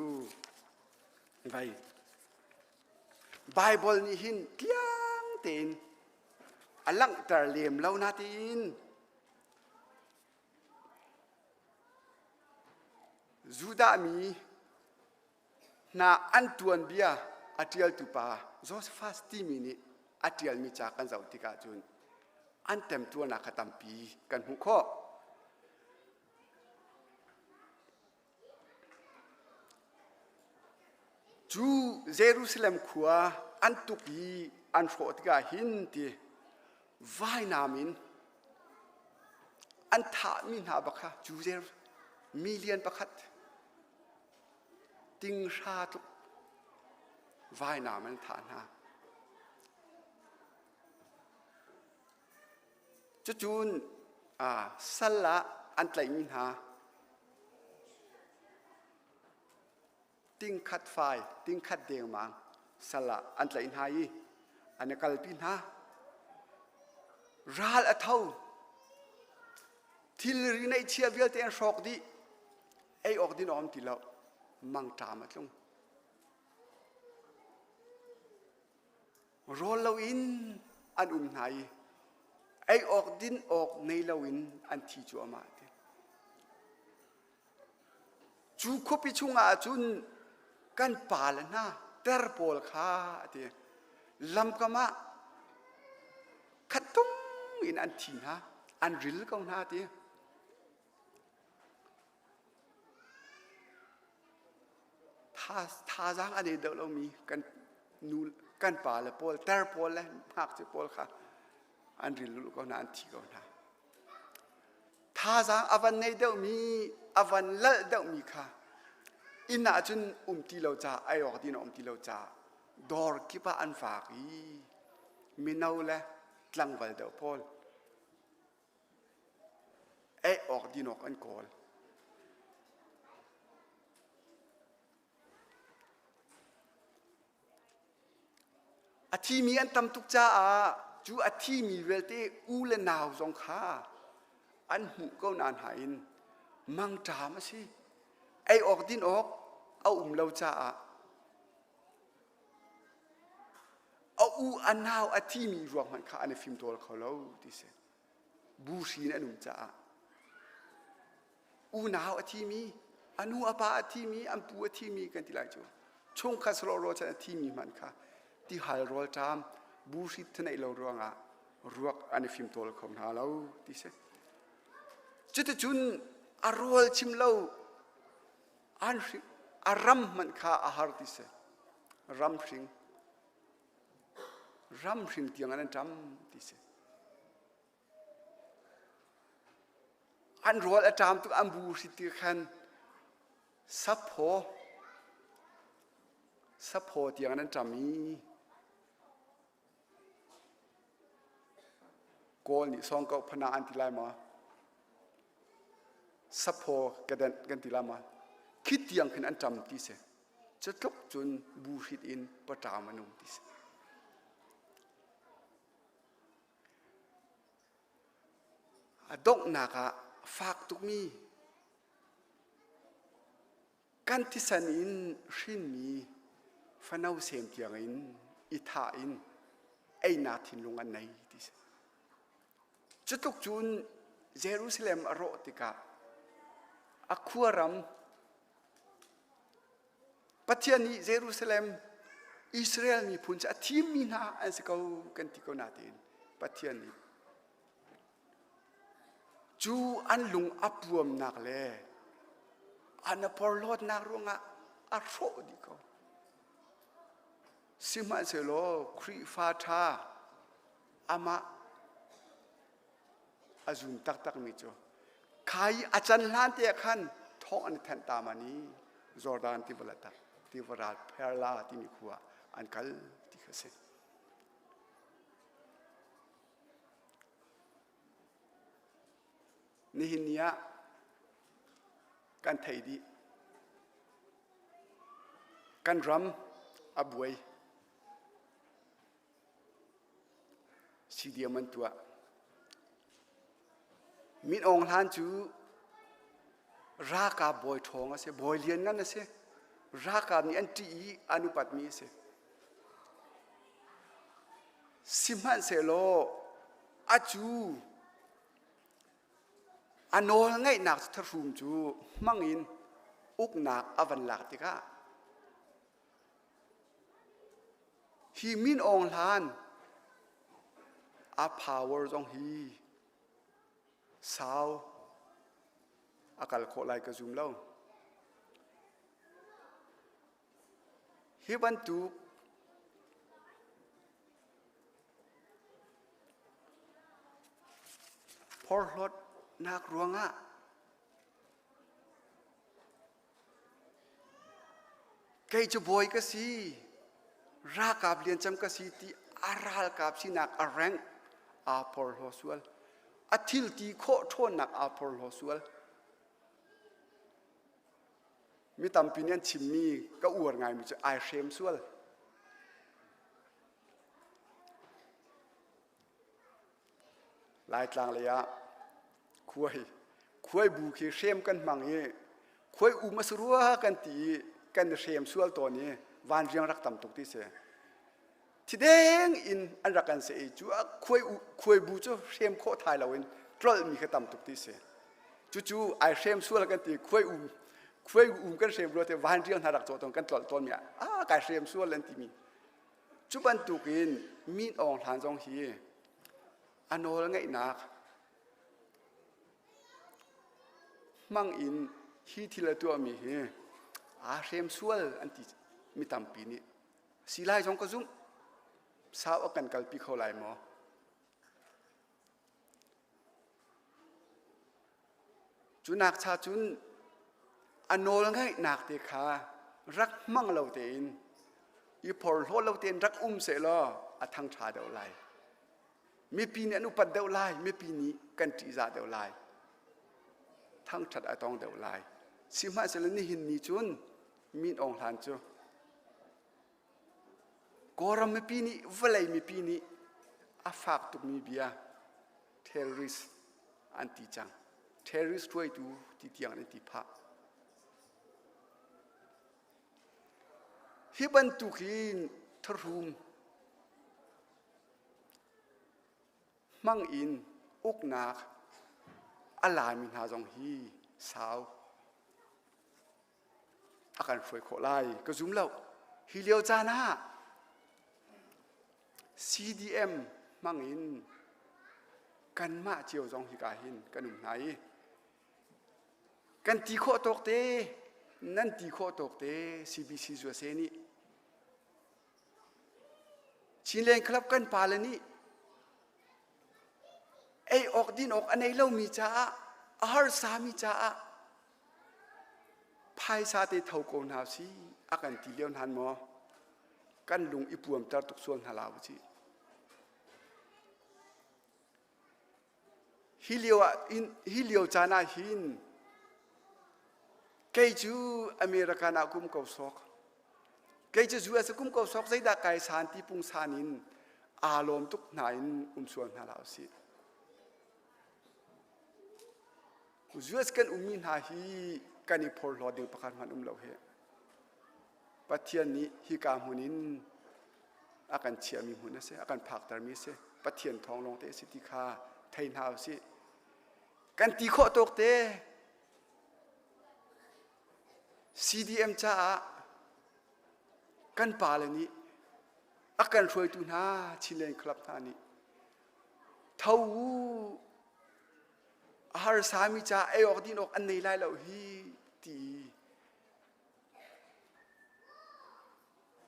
vai Baibal nih hin tliang tein a langhter lem lo natein Judah mi hna an tuanbia a ṭialtu pa Josephus timi nih a ṭialmi ca kan zoh tikah cun an temtuarnak kha tampi kan hmuh khawh. Cu Jerusalem khua an tuk i an hrawh tikah hin ti vainam in an thahmi hna bak kha cu million pakhat tinghra tluk vainam an thah hna. Cucun sal ah an tlaihmi hna tingkhat fai, tingkhat dengmang sal ah an tlaih hna i an i kalpi hna. Ral a tho. Thilri neihchia vialte an hrawk dih. Ei awk din a um ti lo. Mangṭam a tlung. Rawl loin an um hna i ei awk din awk ngei loin an thi cuahmah ti. Cu khuapi chungah cun kan pale hna ter pawl kha a ti. Lamkam ah khat tung in an thi hna, an ril ko hna a ti. Thazaang a nei deuh lomi kan nu kan pa le pawl ter pawl le ngakchia pawl kha an ril lulh ko hna an thi ko hna. Thazaang a van nei deuhmi a van lalh deuhmi kha inn ah cun um ti lo caah ei awk din a um ti lo caah dawr kip ah an vak i mino le tlangval deuh pawl Ei awk din awk an kawl. A thimi an tam tuk caah cu a thimi vialte u le nau zong kha an hmuh ko na hna in mangṭam a si. Ei awk din awk a um lo caah a u a nau a thimi ruang hmanh kha an i fimtawl kho lo ti si. Buhri in an um caah unau a thimi, a nu a pa a thimi, an pu a thimi kan ti lai cu. Chungkhat sarawh chan a thimi hmanh kha tihal rawlṭam buhri theneih lo ruangah ruak an i fimtawl kho hna lo ti si. Cuticun a rawl chim lo an a ram hmanh kha a har ti si. Ram hring ram hring tiang an ṭam ti si. An rawl a ṭam tuk an bu hrit ti khan saphaw saphaw tiang an ṭam i Kawl nih sawng ko phana an ti lai maw? Saphaw kedenh kan ti lai maw? Khi tiang khin an ṭam ti si. Cutluk cun bu hrit in paṭam an um ti si. A donghnak ah fak tukmi kan thisen in hrinmi fano sem tiangin i thah in einak thinlung an nei ti si. Cutluk cun Jerusalem a rawh tikah a khuaram Pathian nih Jerusalem Israel miphun cu a thimmi hna an si ko kan ti ko natein Pathian nih cu an lung a puamnak le an a porhlawtnak ruangah a hrawh dih ko. Sihmanhsehlaw Khrihfa ṭha amah a zum taktakmi cu kha i a can hlan te ah khan thawng an i thenh ta man i Jordan tiva le tak tiva ral Perla timi khua an kal ti kha si. Nihin ni ah kan thei dih. Kan ram a buai. CDM an tuah. Min Aung Hlan cu ralkap bawi ṭhawng a si, bawi lianngan a si. Ralkap nih an ṭih i an upatmi a si. Sihmanhsehlaw a cu a nawl ngeihnak thahrum cu hmang in uknak a van lak tikah Hi Min Aung Hlan a power zong hi sau a kal khawh lai ka zum lo. Hi bantuk porhlawtnak ruangah Kei cu bawi ka si, ralkap liancem ka si ti a ralkap sinak a rank aa porhlaw sual. A thil ti khawh ṭhawnnak aa porhlaw sual. Mi tampi nih an chimmi ka uar ngaimi cu ai hrem sual. Laitlang lei ah khuai khuai bu khi hrem kan hmang i khuai um a si rua kan ti i kan i hrem sual tawn i vanriang rak tam tuk ti si. Thideng in an rak kan seh i cu khuai khuai bu cu hrem khawh thai loin tlolh mi kha tam tuk ti si. Cucu ai hrem sual kan ti khuai um khuai um kan hrem rua te vanriang hna rak cawh tawn kan tlolh tawn mi ah kai hrem sual an ti mi. Cu bantukin Min Aung Hlan zong hi a nawl ngeihnak hmang in hi thil a tuahmi hi aa hrem sual an ti mi tampi nih. Si lai zong ka zumh. Sau a kan kalpi kho lai maw? Cu nak cha cun a nawl ngaihnak te kha rak hmang lo tein i phorhlaw lo tein rak um sehlaw a thangṭha deuh lai. Mipi nih an upat deuh lai, mipi nih kan ṭihzah deuh lai. Thangṭhat a tong deuh lai. Sihmanhsehlaw nihin ni cun Min Aung Hlan cu Kawlram mipi nih vawlei mipi nih a fak tukmi bia terrorist an ti cang. Terrorist hruaitu ti tiang an ti phah. Hi bantuk hin thahrum hmang in uknak a lami hna zong hi sau a kan hruai khawh lai ka zum lo. Hi lio caan ah CDM hmang in kanmah cio zong hika hin kan um hna i kan ti khawh tawk te nan ti khawh tawk te CBC USA nih Chinland Club kan pale nih ei awk din awk a nei lomi caah A harsami caah phaisa te tho ko hna si a kan ti lio hnan maw? Kan lung i puamter tuk sual hna la u cih. Hi lio ah hi lio caan ah hin kei cu American ah kum ko sawk. Kei cu US kum ko sawk zeidah kai san ti pungsan in aa lawm tuk hna in um sual hna la usih. US kan ummi hna hi kan i phorhlawt ding pakhat hmanh um lo hi. Pathian nih hika hmun in a kan chiahmi hmun a si, a kan phaktermi a si. Pathian thawng lawngte a si ti kha thei hna u sih. Kan ti khawh tawk te CDM caah kan pale nih a kan hruaitu hna Chinland Club hna nih tho u a harsami ca ei awk din awk an nei lai lo hi ti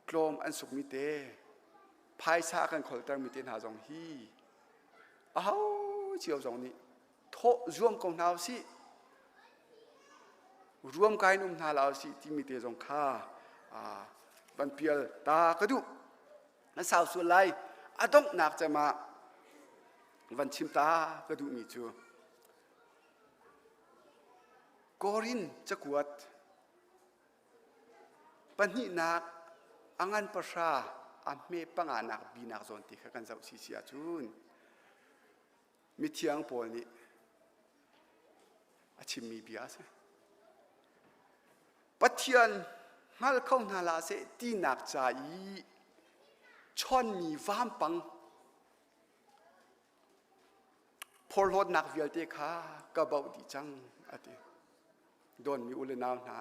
tlawm an sukmi te phaisa a kan kholtermi te hna zong hi aho cio zong nih thawh zuam ko hna usih ruam kai in um hna la usih timi te zong kha van pial ta ka duh na sau sual lai a donghnak cem ah van chim ta ka duhmi cu Korin cakuat Pahnihnak, a ngan pahra a hme panganak binak zawn ti kha kan zoh si si ahcun mithiang Paul nih a chimmi bia a si. Pathian hngal kho hna hlah seh tinak ca i chawnmi vampang phorhlawtnak vialte kha ka bauh dih cang a ti. Dawnmi u le nau hna,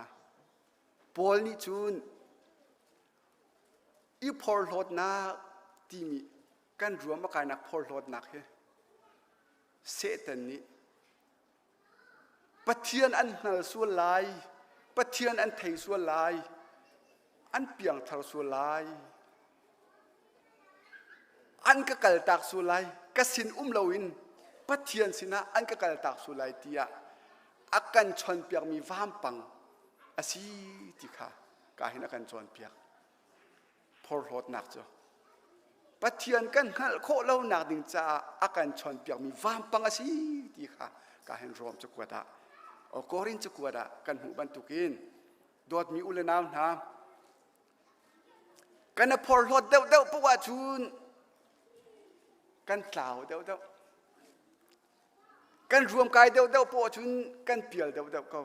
Paul nih cun i phorhlawtnak timi kan ruam a kainak phorhlawtnak hi Satan nih Pathian an hngal sual lai, Pathian an thei sual lai, an piangthar sual lai, an ka kaltak sual lai, ka sin um loin Pathian sinah an ka kaltak sual lai tiah a kan chawnpiakmi vampang a si ti kha ka hin a kan cawnpiak. Phorhlawtnak cu Pathian kan hngalh khawh lonak ding caah a kan chawnpiakmi vampang a si ti kha ka hin Rom cakuat ah Korin cakuat ah kan hmuh bantukin dawtmi u le nau hna kan i phorhlawt deuhdeuh paoh ahcun kan tlau deuhdeuh kan ruamkai deuhdeuh paoh ahcun kan pial deuhdeuh ko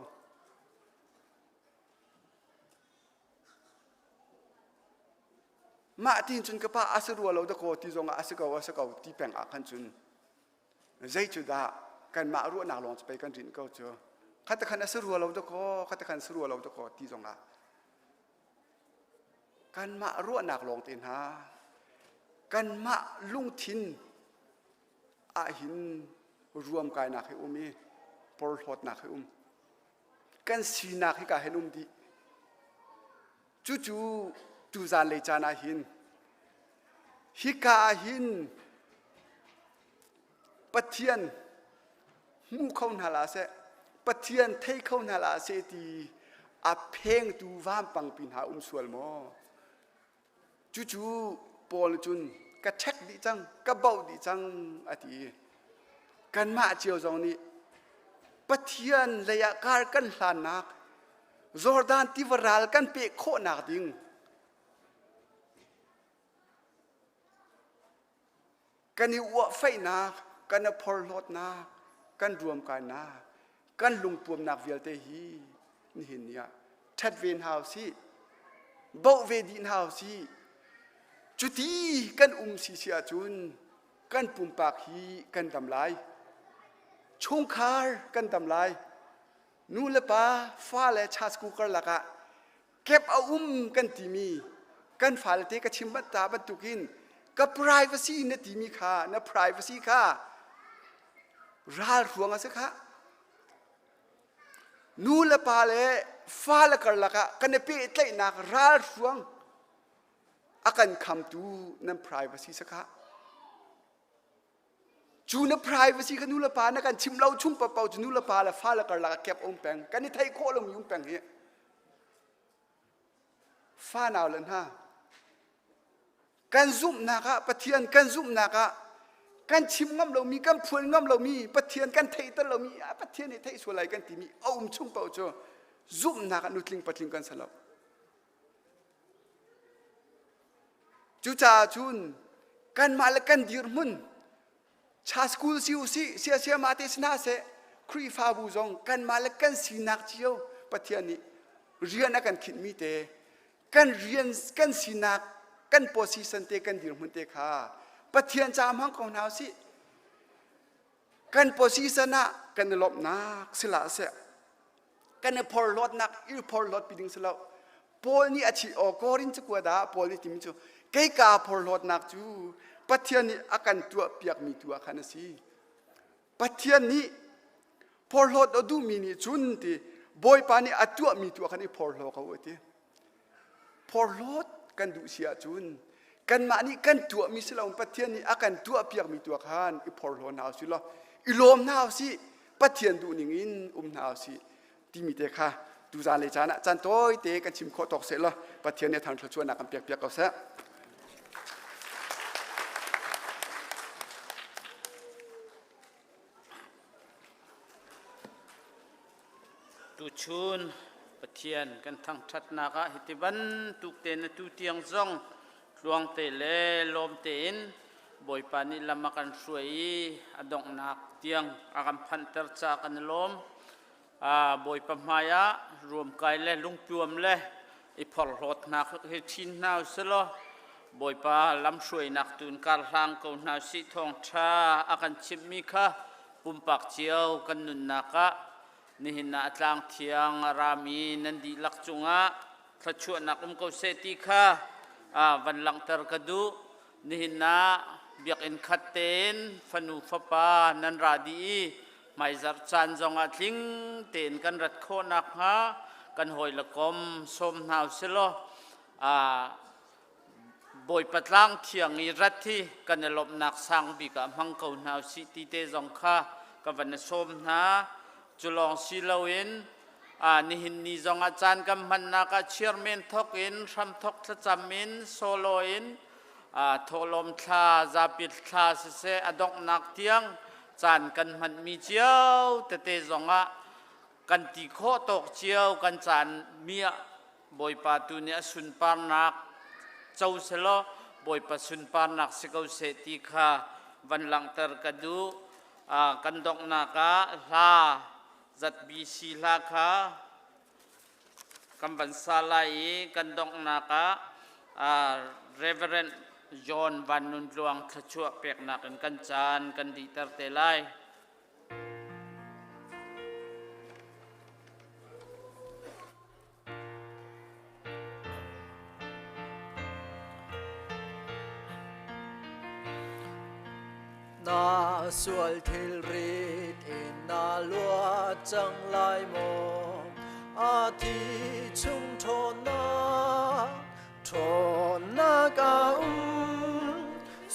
Mah tiin cun ka pa a si rua lo dakaw ti zongah a si ko a si ko ti peng ah khan cun zei cu dah kanmah ruahnak lawng cu pei kan rinh ko cu khata khan a si rua lo dakaw khata khan si rua lo dakaw ti zongah kanmah ruahnak lawng te hna kanmah lungthin ahhin ruamkainak hi um i porhlawtnak hi um kan sinak hi ka hin um dih cucu tuzan lei caan ah hin hika ah hin Pathian hmu kho hna la seh Pathian thei kho hna la seh ti a phengtu vampangpi hna um sual maw Cucu Paul nih cun ka ṭhek dih cang, ka bauh dih cang a ti i kanmah cio zong nih Pathian lei ah kar kan hlannak Jordan tiva ral kan peh khawhnak ding kan i uahfaihnak, kan i phorhlawtnak, kan ruamkainak, kan lungpuamnak vialte hi nihin ni ah ṭhat ve hna usih, boh ve dih hna usih. Cuti kan um si si ahcun kan pumpak hi kan dam lai. Chungkhar kan dam lai. Nu le pa, fa le chasku karlak ah kep a um kan timi kan fale te ka chim ta bantukin ka privacy na timi kha na privacy kha ral ruang a si kha nu le pa le fale karlak ah kan i pehtlaihnak ral ruang a kan khamtu nan privacy si kha. Cu na privacy kha nu le pa na kan chim lo chung paoh cu nu le pa le fa le karlak ah kep um peng. Kan i theih khawh lomi um peng hi. Fa nau le hna kan zumhnak ah Pathian kan zumhnak ah kan chim ngam lomi kan phuan ngam lomi Pathian kan theihter lomi Pathian nih theih sual lai kan timi a um chung paoh cu zumhnak ah nutling patling kan si lo. Cucaah cun kanmah le kan dirhmun cha school si usih siasiama te si hna seh Khrihfabu zong kanmah le kan sinak cio Pathian nih rian a kan khinhmi te kan rian kan sinak kan position te kan dirhmun te kha Pathian ca hmang ko hna usih kan position ah kan i lawmhnak sila seh kan i phorhlawtnak i phorhlawt pi ding si lo Paul nih a chi aw Korin cakuat ah Paul nih timi cu kei kaa phorhlawtnak cu Pathian nih a kan tuah piakmi tu ah khan a si Pathian nih phorhlawt a duhmi nih cun ti Bawipa nih a tuahmi tu ah khan i phorhlaw ko a ti Phorhlawt kan duh si ahcun kanmah nih kan tuahmi si loin Pathian nih a kan tuahpiakmi tu ah khan i phorhlaw hna usih law i lawm hna usih Pathian duhning in um hna usih timi te kha tuzaan le caan ah caan tawi te kan chim khawh tawk seh law Pathian nih a thang thluachuahnak kan pek piak ko seh. Tuchun Pathian kan thangṭhatnak ah hiti bantuk tein atu tiang zong tluang te le lawm tein Bawipa nih lam a kan hruai i a donghnak tiang a kan phanhter ca kan i lawm. Bawipa hmai ah ruamkai le lungtuam le i phorhlawtnak hi chin hna usih law Bawipa lamhruainak tu in kar hlang ko hna usih thawngṭha a kan chimhmi kha pumpak cio kan nunnak ah nihin ah a tlang thiang a rami nan dihlak cungah thluachuahnak um ko seh ti kha van langhter ka duh. Nihin ah biakinn khat tein fanu fapa nan ra dih i hmaizarh caan zongah tling tein kan rat khawh nakhnga kan hawile kom sawm hna usih law Bawipa tlang thiang i rat hi kan i lawmhnak sang bik ah hmang ko hna usih ti te zong kha ka van i sawm hna. Cu lawng si loin nihin ni zong ah caan kan hmannak ah chairman thawk in hramthawk thlacam in solo in thawhlawm thla zapi thla siseh a donghnak tiang caan kan hmanmi cio tete zong ah kan ti khawh tawk cio kan caan mi ah Bawipa tu nih a sunparnak co selaw Bawipa sunparnak si ko seh ti kha van langhter ka duh. Kan donghnak ah hla ZBC hla kha kan van sa lai i kan donghnak ah Reverend John Van Nun Tluang thluachuah peknak in kan caan kan dihter te lai. Na sual thilrit in na luat cang lai maw? A thi chung ṭhawnnak, ṭhawnnak a um.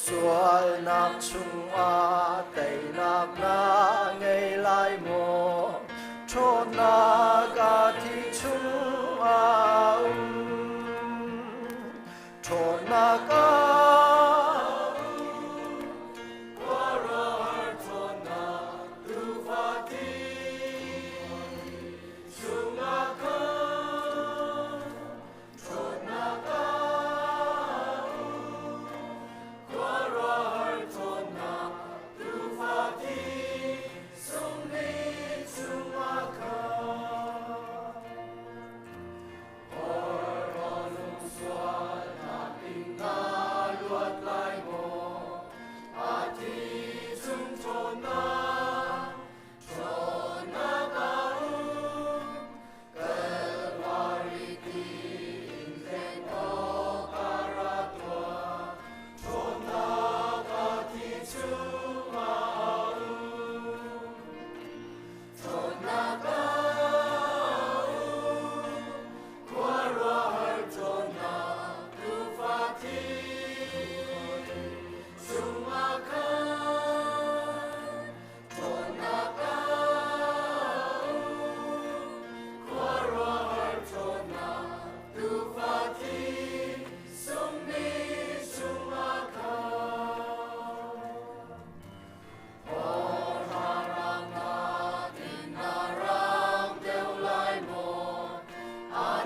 Sualnak chungah teinak na ngei lai maw? Ṭhawnnak a thi chungah um. Ṭhawnnak a um. Khuaruahhar ṭhawnnak tuufa thi.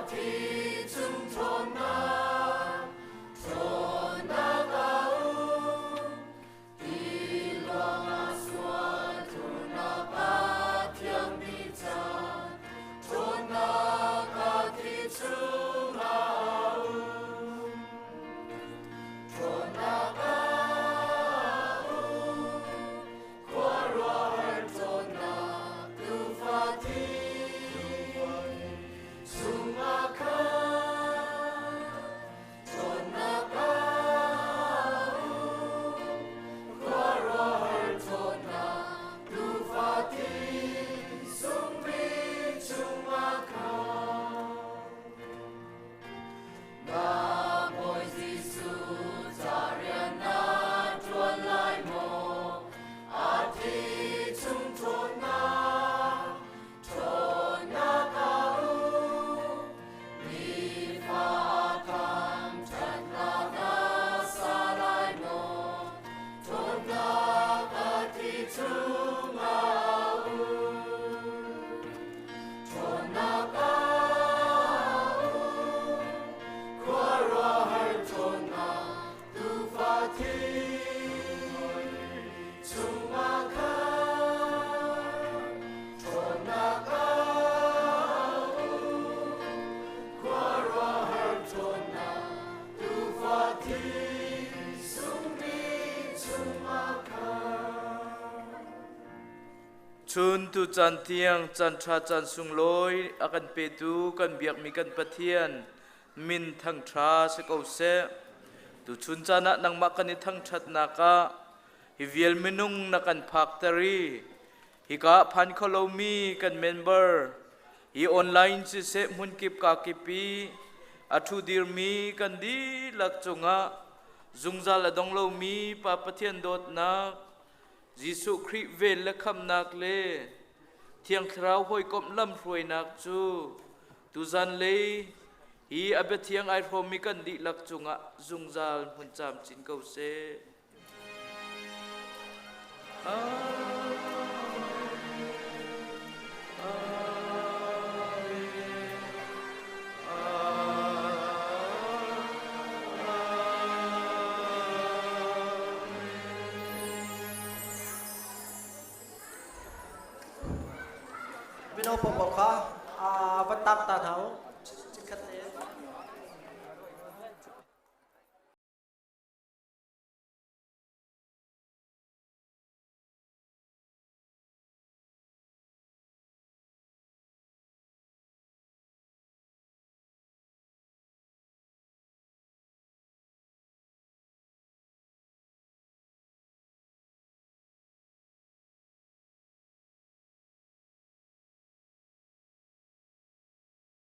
thi chung ṭhawnnak, ṭhawnnak a um. Ti luangah sual thurnak a thiangmi caan, ṭhawnnak a thi chungah a um. Ṭhawnnak a um, khuaruahhar ṭhawnnak Tuufa thi chungah khan. Ṭhawnnak a um, khuaruahhar ṭhawnnak Tuufa thi sungbik chungah khan. Na Bawi Jesuh ca rian na ṭuan lai maw? A thi chung ṭhawnnak, ṭhawnnak a um. Nifa thangṭhatnak na sa lai maw? Ṭhawnnak a thi chungah a um. Ṭhawnnak a um, khuaruahhar ṭhawnnak Tuufa thi chungah khan. Ṭhawnnak a um, khuaruahhar ṭhawnnak Tuufa thi sungbik chungah khan. Chun tu caan tiang caan ṭha caan sunglawi a kan petu kan biakmi kan Pathian min thangṭha si ko seh. Tuchun caan ah nangmah kan i thangṭhatnak ah hi vial minung na kan phakter i hika ah phan kho lomi kan member hi online siseh hmunkip kakip i a ṭhu dirmi kan dihlak cungah zungzal a dong lomi Pa Pathian dawtnak Jesuh Khrih vel le khamnak le Thiang Thlarau hawikomh lamhruainak cu tuzan lei hi a biathiang ai hrawmmi kan dihlak cungah zungzal hmun camcin ko seh. Mino pawl kha van tang ta hna u.